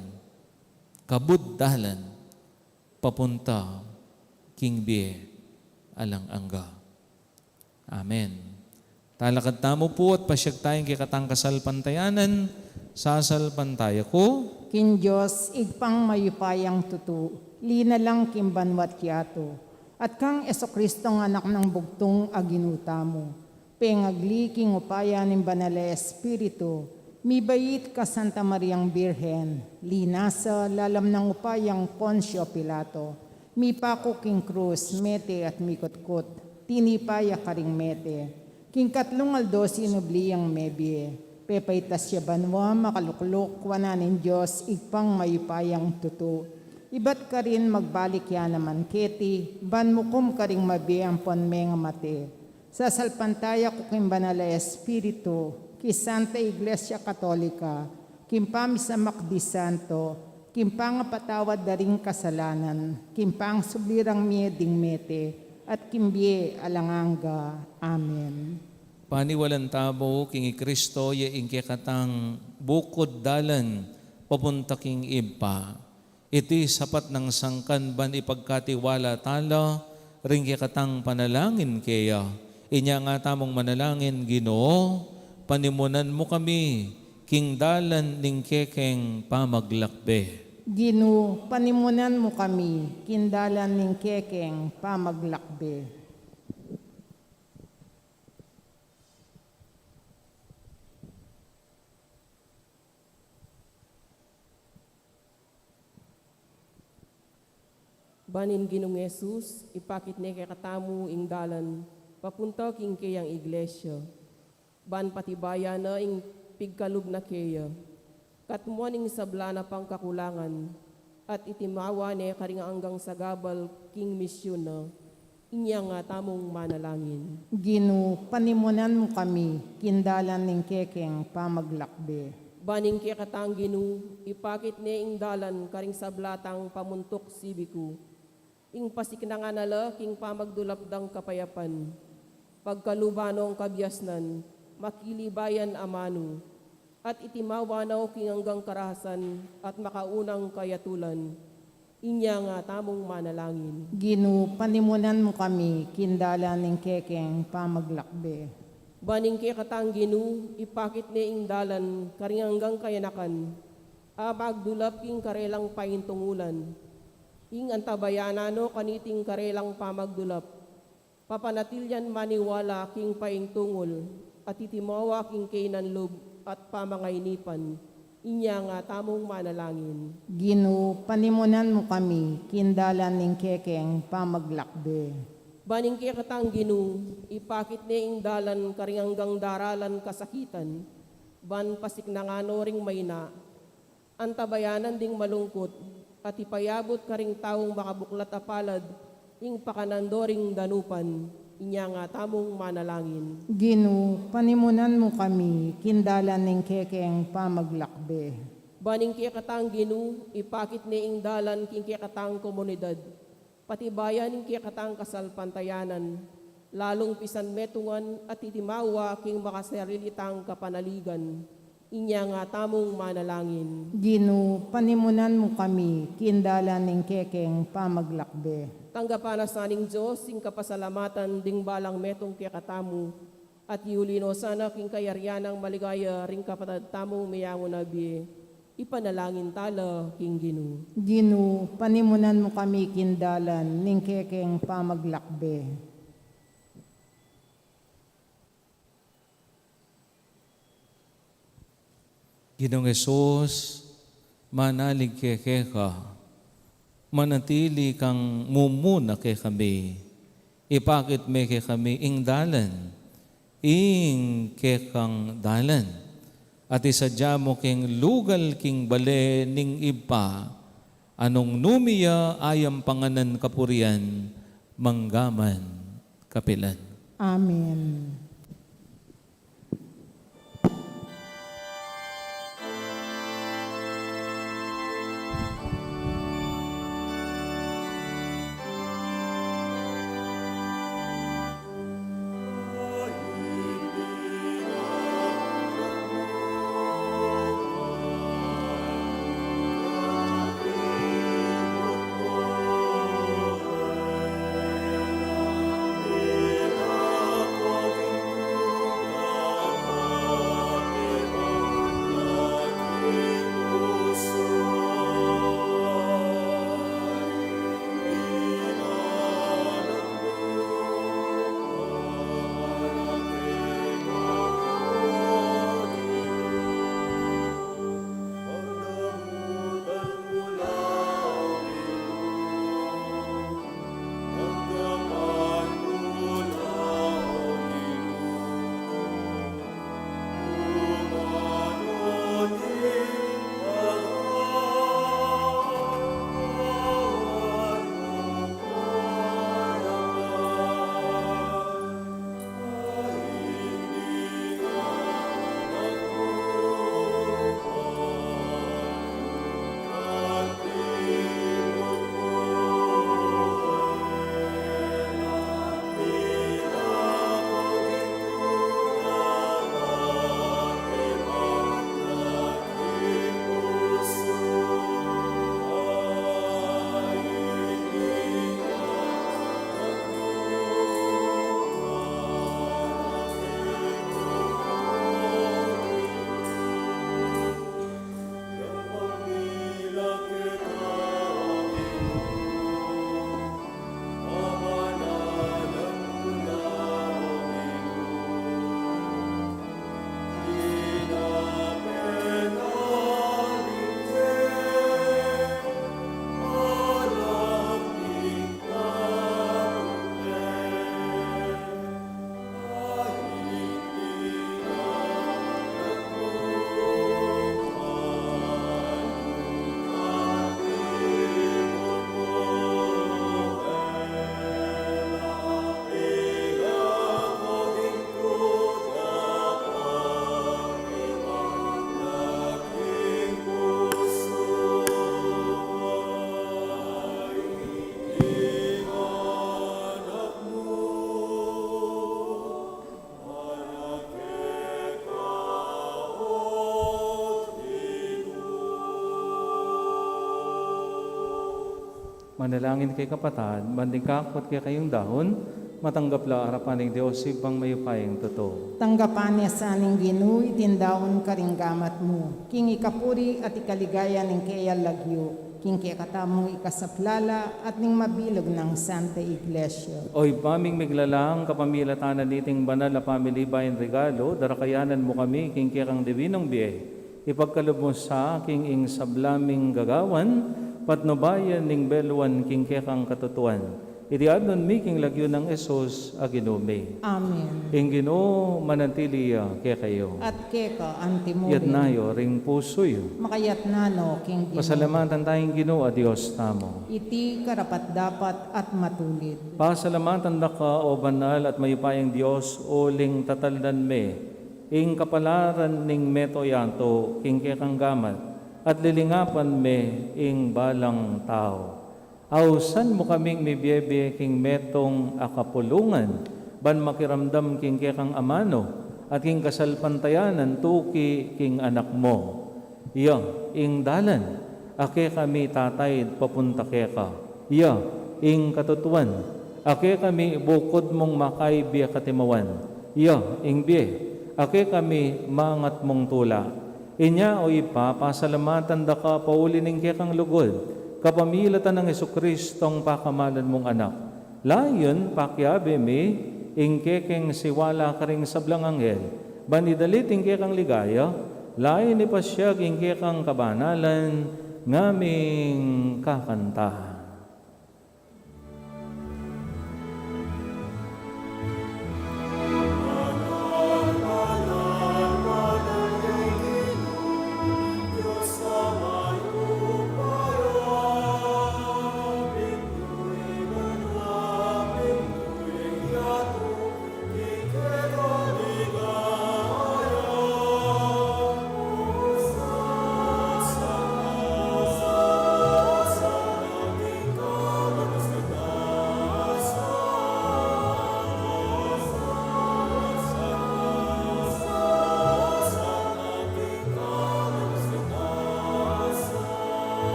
kabud dalan, papunta king bie alang angga. Amen. Talakad tamu pu at pasiag taya king kekatang kasalpantayanan, sasalpantaya ku. King Dios, Ibpang mayupayang tutu, linalang king banua't yatu, at kang Jesucristong Anak nang bugtung a Ginu tamu, Pengagli king upaya ning Banal a Espiritu, mibait ka Santa Mariang Birhen, linasa lalam nang upayang Poncio Pilato, mipaku king krus, mete at mikutkut, tinipa ya karing mete, king katlung aldo sinubli yang mebie, pepaitas ya banua, makalukluk wanan ning Dios, Ibpang mayupayang tutu. Ibat karin magbalik ya naman keti, ban mukum karing mabie ampon mengamate. Sasalpantaya ku king Banal a Espiritu, king Santa Iglesia Katolika, king pamisamak di santo, king pangapatawad da ring kasalanan, king pangsubli rang mie ding mete, at king bie alang angga. Amen. Paniwalan tamu king i Kristo ya ing kekatang bukud dalan papunta king Ibpa. Iti sapat nang sangkan ban ipagkatiwala tala ring kekatang panalangin keya. Inya nga tamung manalangin, Ginu, panimunan mu kami king dalan ning kekeng pamaglakbe. Ginu, panimunan mu kami king dalan ning kekeng pamaglakbe. Ban ing Ginung Jesus, ipakit ne kekatamu ing dalan papunta king keyang iglesia, ban patibayan na ing pigkalub na keya, katmuan ing sabla na pang kakulangan, at itimawa ne karing anggang sagabal king misyun na. Inya nga tamung manalangin. Ginu, panimunan mu kami king dalan ning kekeng pamaglakbe. Ban ing kekatang Ginu, ipakit ne ing dalan karing sabla tang pamuntuk sibiku, ing pasiknangan na la king pamagdulap dang kapayapan. Pagkaluban nong kabiasnan, makilibayan amanu, at itimawa na king anggang karahasan at makaunang kayatulan. Inya nga tamung manalangin. Ginu, panimunan mu kami king dalan ning kekeng pamaglakbe. Ban ing kekatang Ginu, ipakit ne ing dalan karing anggang kayanakan a magdulap king karelang paintungulan. Ing antabayanan no kaniting karelang pamagdulap, papanatilian maniwala king paintungul, at itimawa king kaynan lub at pamangainipan. Inya nga tamung manalangin. Ginu, panimunan mu kami king dalan ning kekeng pamaglakbe. Ban ing kekatang Ginu, ipakit ne ing dalan karing anggang daralan kasakitan, ban pasiknangan no ring maina, antabayanan ding malungkut, at ipayabut karing taung makabuklat a palad ing pakanan do ring danupan. Inya nga tamung manalangin. Ginu, panimunan mu kami king dalan ning kekeng pamaglakbe. Ban ing kekatang Ginu, ipakit ne ing dalan king kekatang komunidad, patibayan ing kekatang kasalpantayanan, lalung pisan metungan at itimawa king makasarili tang kapanaligan. Inya nga tamung manalangin. Ginu, panimunan mu kami king dalan ning kekeng pamaglakbe. Tanggapan na sa ning Dios ing kapasalamatan ding balang metung kekatamu, at iuli no sana king kayarian nang maligaya ring kapatad tamung meyangu na bie. Ipanalangin tala king Ginu. Ginu, panimunan mu kami king dalan ning kekeng pamaglakbe. Ginung Jesus, manalig ke keka, manatili kang mumuna kekami, ipakit me kekami ing dalan, ing kekang dalan, at isadya mu keng lugal king bale ning Ibpa, a nung nu miya ayam panganan kapurian, manggaman kapilan. Amen. Manalangin kayu, kapatad, ban ding kakut kekayung daun, matanggap la arapan ning Dios Ibpang mayupayang tutu. Tanggapan na sa ning Ginu iting daun karing gamat mu, king ikapuri at ikaligaya ning keyang lagyu, king kekatamung ikasaplala at ning mabilug nang Santa Iglesia. O Ibpa ming miglalang, kapamilatan na niting banal a pamilibayung regalu, darakayanan mu kami king kekang dibinung bie. Ipagkalub mu sa king ing sabla ming gagawan, patnubayan ning beluan king kekang katutuan. Iti adwan mi king lagyu nang Jesus a Ginu mi. Amen. Ing Ginu manatili ya kekayu. At keka antimurin. Iyatas yu ring pusu yu. Makayatas no king Ginu. Pasalamatan taya ing Ginu a Dios tamu. Iti karapat-dapat at matulid. Pasalamatan da ka, o banal at mayupayang Dios, uling tatalnan mi ing kapalaran ning mabilug a yatu king kekang gamat, at lilingapan mi ing balang tau. Ausan mu kaming mibiebie king metung a kapulungan, ban makiramdam king kekang amanu, at king kasalpantayanan tuki king Anak mu. Iya ing dalan, a kekami tataid papunta keka. Iya ing katutuan, a kekami bukud mung makaibie katimawan. Iya ing bie, a kekami mangat mung tula. Inya, o Ibpa, pasalamatan da ka pauli ning kekang lugud, kapamilatan nang Jesucristong pakamalan mung Anak. Layun pakiabe mi ing kekeng siwala karing sablang anghel, ban idalit ing kekang ligaya, layun ipasiag ing kekang kabanalan, ngaming kakanta.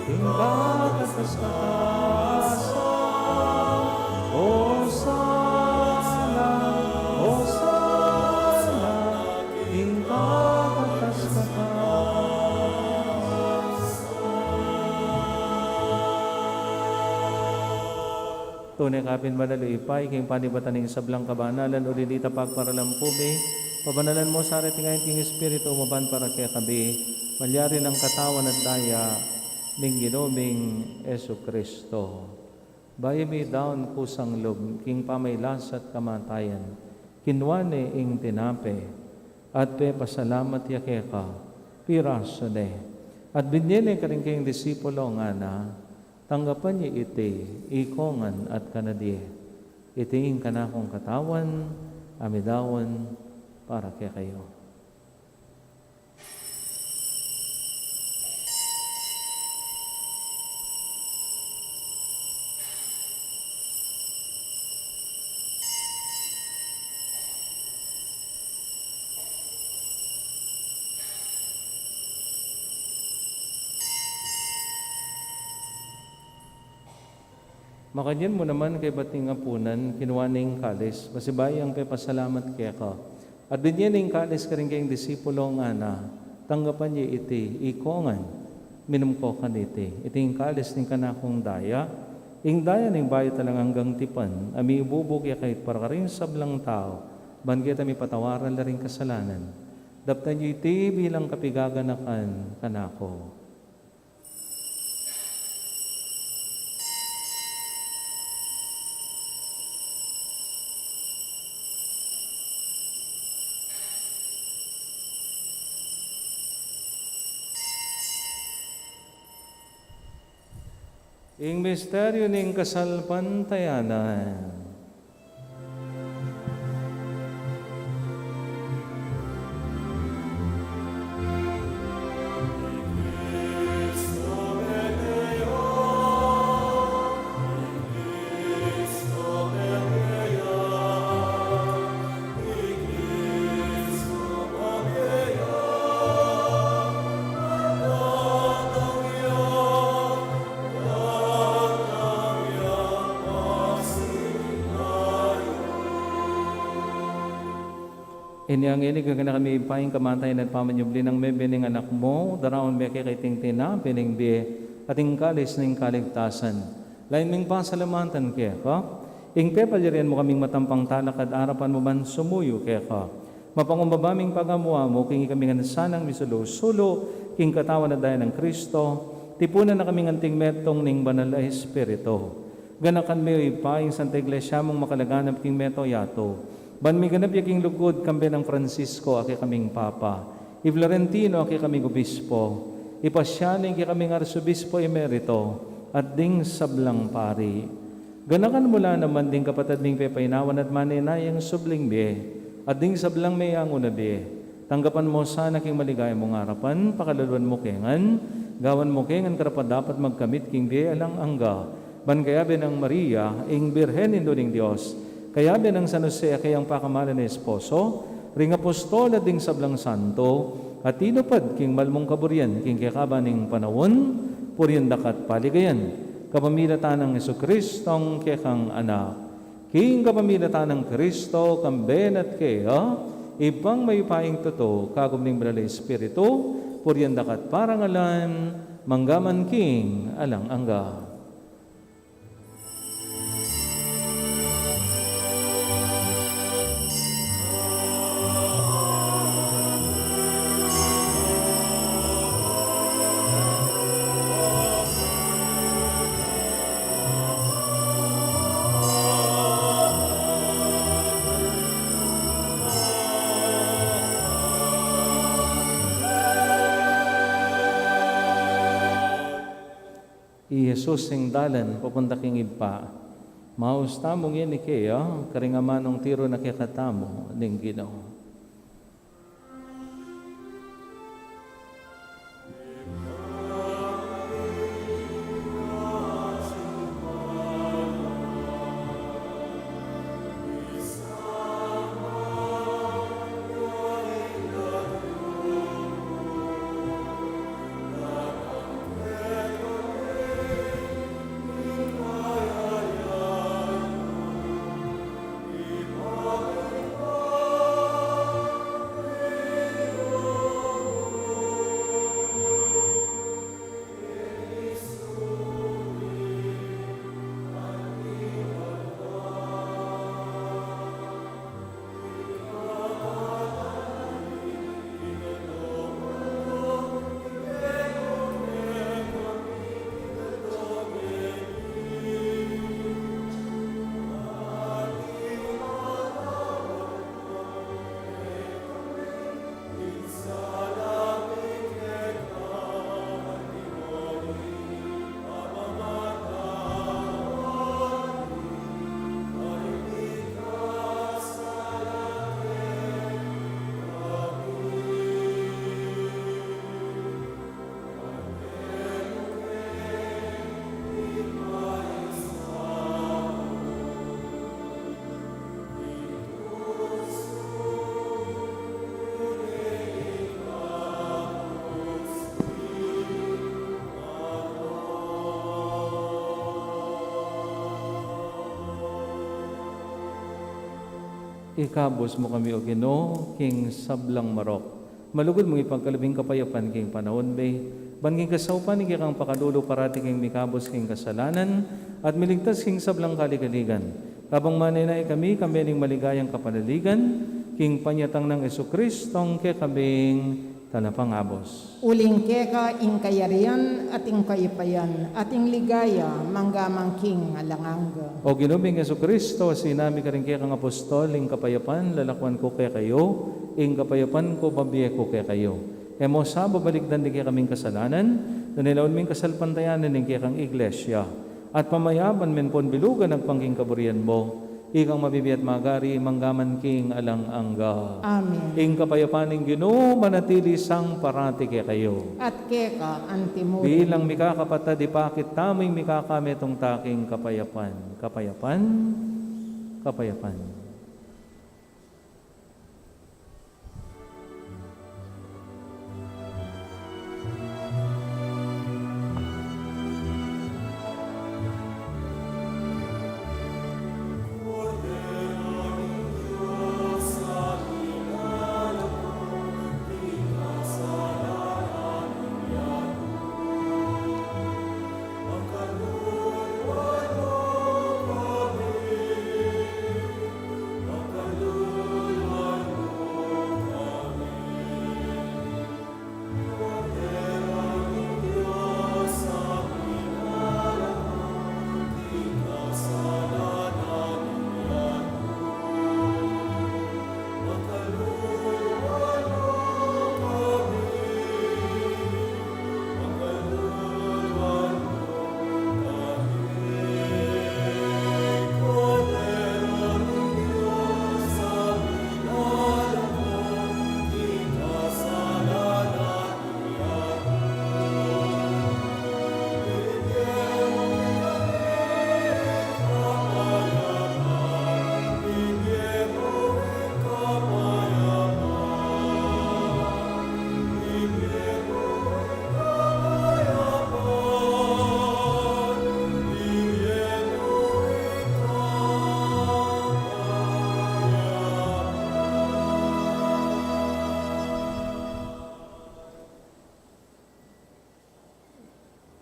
Ing kakatas-katasan. Hosana, Hosana, ing kakatas-katasan. Tune ka pin banal, o Ibpa, king panibatan ning sablang kabanalan, uli nita pagparalan pu mi, pabanalan mu sa reting ain king Espiritu mu, ban para kekami malyari nang katawan at daya ning Ginu ming Jesucristo. Bayu mi daun kusang lub king pamagkasakit at kamatayan, kinua ne ing tinape, at pepasalamat ya keka, pirasu ne, at binie ne karing kayang disipulo, ngana: Tanggapan ye iti, ikongan at kanyan ye. Iti ing kanakung katawan, a midaun para kekayu. Makanyan mu naman kaybat ning apunan, kinua ne ing kalis, pasibayu yang pepasalamat keka, at binie ne ing kalis karing kayang disipulo, ngana: Tanggapan ye iti, ikongan, minum ko kaniti. Iti ing kalis ning kanakung daya, ing daya ning bayu at alang anggang tipan, a mibubu kekayu at para karing sablang tau, ban keta mipatawaran la ring kasalanan. Daptan ye iti bilang kapaganakan kanaku. Ing misteryu ning kasalpantayanan. Inya ngeni, gaganakan mi Ibpa ing kamatayan at pamanyubli nang mebie ning Anak mu, daraun mi keka iting tinape ning bie at ing kalis ning kaligtasan. Lain ming pasalamatan keka ing pepalyarian mu kaming matampang talakad arapan mu ban sumuyu keka. Mapangumbaba ming pagamu-amu king ikami ngan sanang misulu-sulu king katawan at daya nang Kristo, tipunan na kami ngan king metung ning Banal a Espiritu. Ganakan me, O Ibpa, ing Santa Iglesia mung makalaganap king mabilug a yatu, ban miganap ya king lugud kambe nang Francisco a kekaming Papa, i Florentino a kekaming Obispo, i Pasiano a kekaming Arsobispo Emerito, at ding sablang pari. Ganakan mu la naman ding kapatad ming pepainawan at manenayang subling bie, at ding sablang meangu na bie. Tanggapan mu sana king maligaya mung arapan, pakaluluan mu ke ngan, gawan mu ke ngan karapat-dapat magkamit king bie alang angga, ban kayabe nang Maria, ing Birhen Indu ning Dios, kayabe nang San Jose a keyang pakamalan a esposo, ring apostol at ding sablang santo, a tinupad king mal mung kaburian king kekaban ning panaun, purian da ka at paligayan, kapamilatan nang Jesucristong kekang Anak. King kapamilatan nang Kristo, kambe na at keya, Ibpang mayupayang tutu, kagum ning Banal a Espiritu, purian da ka at parangalan, mangga man king alang angga. I Jesus ing dalan papunta king Ibpa. Maus tamu ngeni keya, karing amanung tiru na kekatamu ning Ginu. Ikabus mu kami, O Ginu, king sablang marok. Malugud mung ipagkalub ing kapayapan king panaun mi, ban king kasaupan ning kekang pakalulu parati kaming mikabus king kasalanan, at miligtas king sablang kaligaligan. Kabang manenaya kami, kambe ning maligayang kapanaligan, king panyatang nang Jesucristong kekaming Talapangabus. Uling keka ing kayarian, at ing kayapayan, at ing ligaya, mangga man king alang angga. O Ginu ming Jesucristo, sinabi mu karing kekang apostol, ing kapayapan lalakwan ku kekayu, ing kapayapan ku bibie ku kekayu. E mu sa babalikdan ding kekaming kasalanan, nune lawen mu ing kasalpantayanan ning kekang Iglesia, at pamayapan mu ing pon bilugan agpang king kaburian mu, ikang mabibie at magari, mangga man king alang angga. Amen. Ing kapayapan ning Ginu manatili sa parati kekayu. At keka antimurin. Bilang mikakapatad, ipakit tamu ing mikakametung ta king kapayapan. Kapayapan, kapayapan.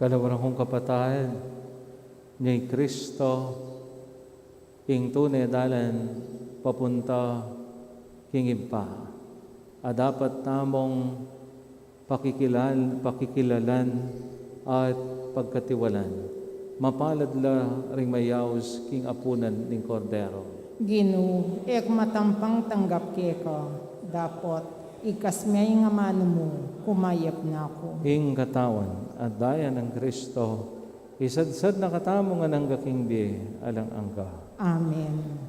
Kaluguran kung kapatad, ni Kristo ing tune dalan papunta king Ibpa. A dapat tamung pakikilal-, pakikilalan at pagkatiwalan. Mapalad la ring mayaus king apunan ning Kordero. Ginu, e ku matampang tanggap keka, dapot igkas me ing amanu mu, kumayap na ku. Ing katawan at daya nang Kristo, isadsad na katamu ngan angga king bie alang angga. Amen.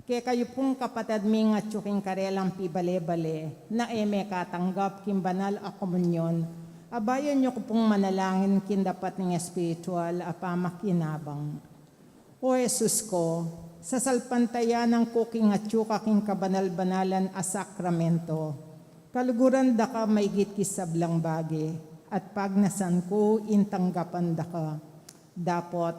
Kekayu pung kapatad ming atyu king karelang pibale-bale, na e mekatanggap king banal a komunyon, abayan yu ku pung manalangin king dapat ning espiritual a pamakinabang. O Jesus ko, sasalpantayanan ku king atyu ka king kabanal-banalan a sakramento. Kaluguran da ka maigit king sablang bage. at pagnasan ku ing tanggapan da ka. Dapot,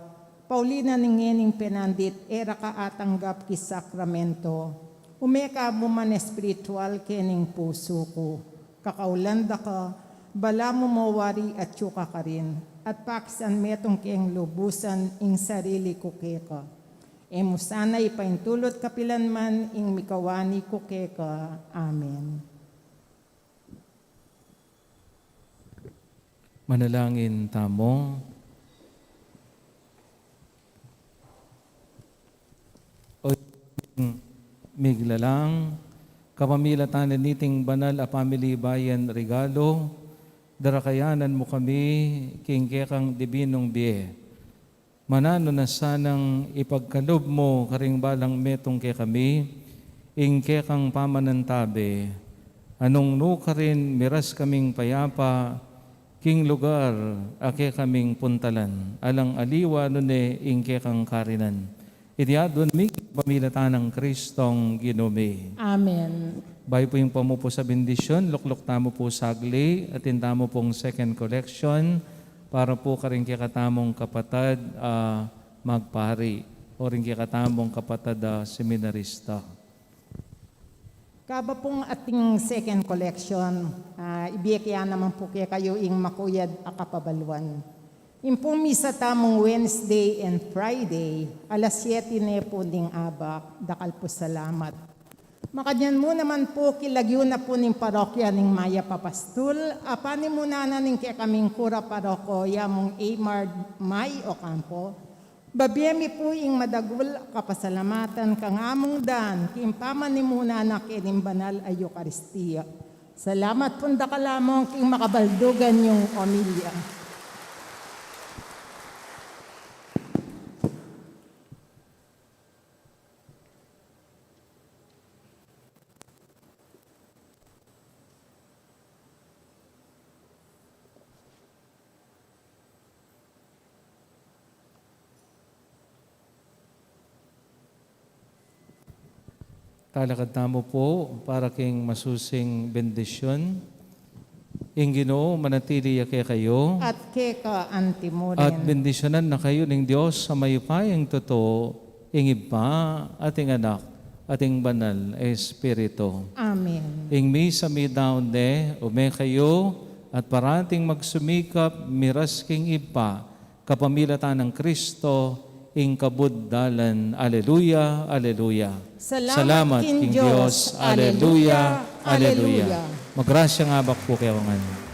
pauli na ning ngening penandit e ra ka atanggap king sakramento, ume ka mu man espiritual kening pusu ku. Kakaulan da ka, balamu mo wari atyu ka karin, at pakisan metung keng lubusan ing sarili ku keka. E mu sana ipaintulut kapilan man ing mikawani ku keka. Amen. Manalangin tamu. O miglalang, kapamilatan niting banal a pamilibayan regalu, darakayanan mu kami king kekang dibinung bie. Mananu na sanang ipagkalub mu karing balang metung kekami ing kekang pamanantabe, a nung nu karin miras kaming payapa king lugar a kekaming puntalan, alang aliwa nune ing kekang karinan. Iti aduan mi kapamilatan nang Kristong Ginu mi. Amen. Bayu pu ing pamupus a bendisyun, lukluk tamu pu sagli, atin tamu pung second collection, para pu karing kekatamung kapatad a magpari, o ring kekatamung kapatad a seminarista. Kaba pung ating second collection, ah, ibie ke ya naman pu kekayu ing makuyad a kapabaluan. Ing pung misa tamung Wednesday and Friday, alas siyete ne pu ning abak, dakal pu salamat. Makanyan mu naman pu, kilagyu na pu ning parokya ning Mayap a Pastul, a panimunan na ning kekaming kura paroko, ya mung Aymar May Ocampo. Babie mi pu ing madagul a kapasalamatan kang Among Dan, king pamanimuna na kening banal a Eukaristia. Salamat pung dakal, Among, king makabaldugan yung omilya. Talakad tamu pu para king masusing bendisyun. Ing Ginu manatili ya kekayu. At keka antimurin. At bendisyunan na kayu ning Dios a mayupayang tutu, ing Ibpa, at ing Anak, at ing Banal a Espiritu. Amen. Ing misa midaun ne, ume kayu, at parating magsumikap miras king Ibpa, kapamilatan nang Kristo, ing kabud dalan. Aleluya, aleluya. Salamat king Dios. Aleluya, aleluya. Magrasyang abak pu kewangan.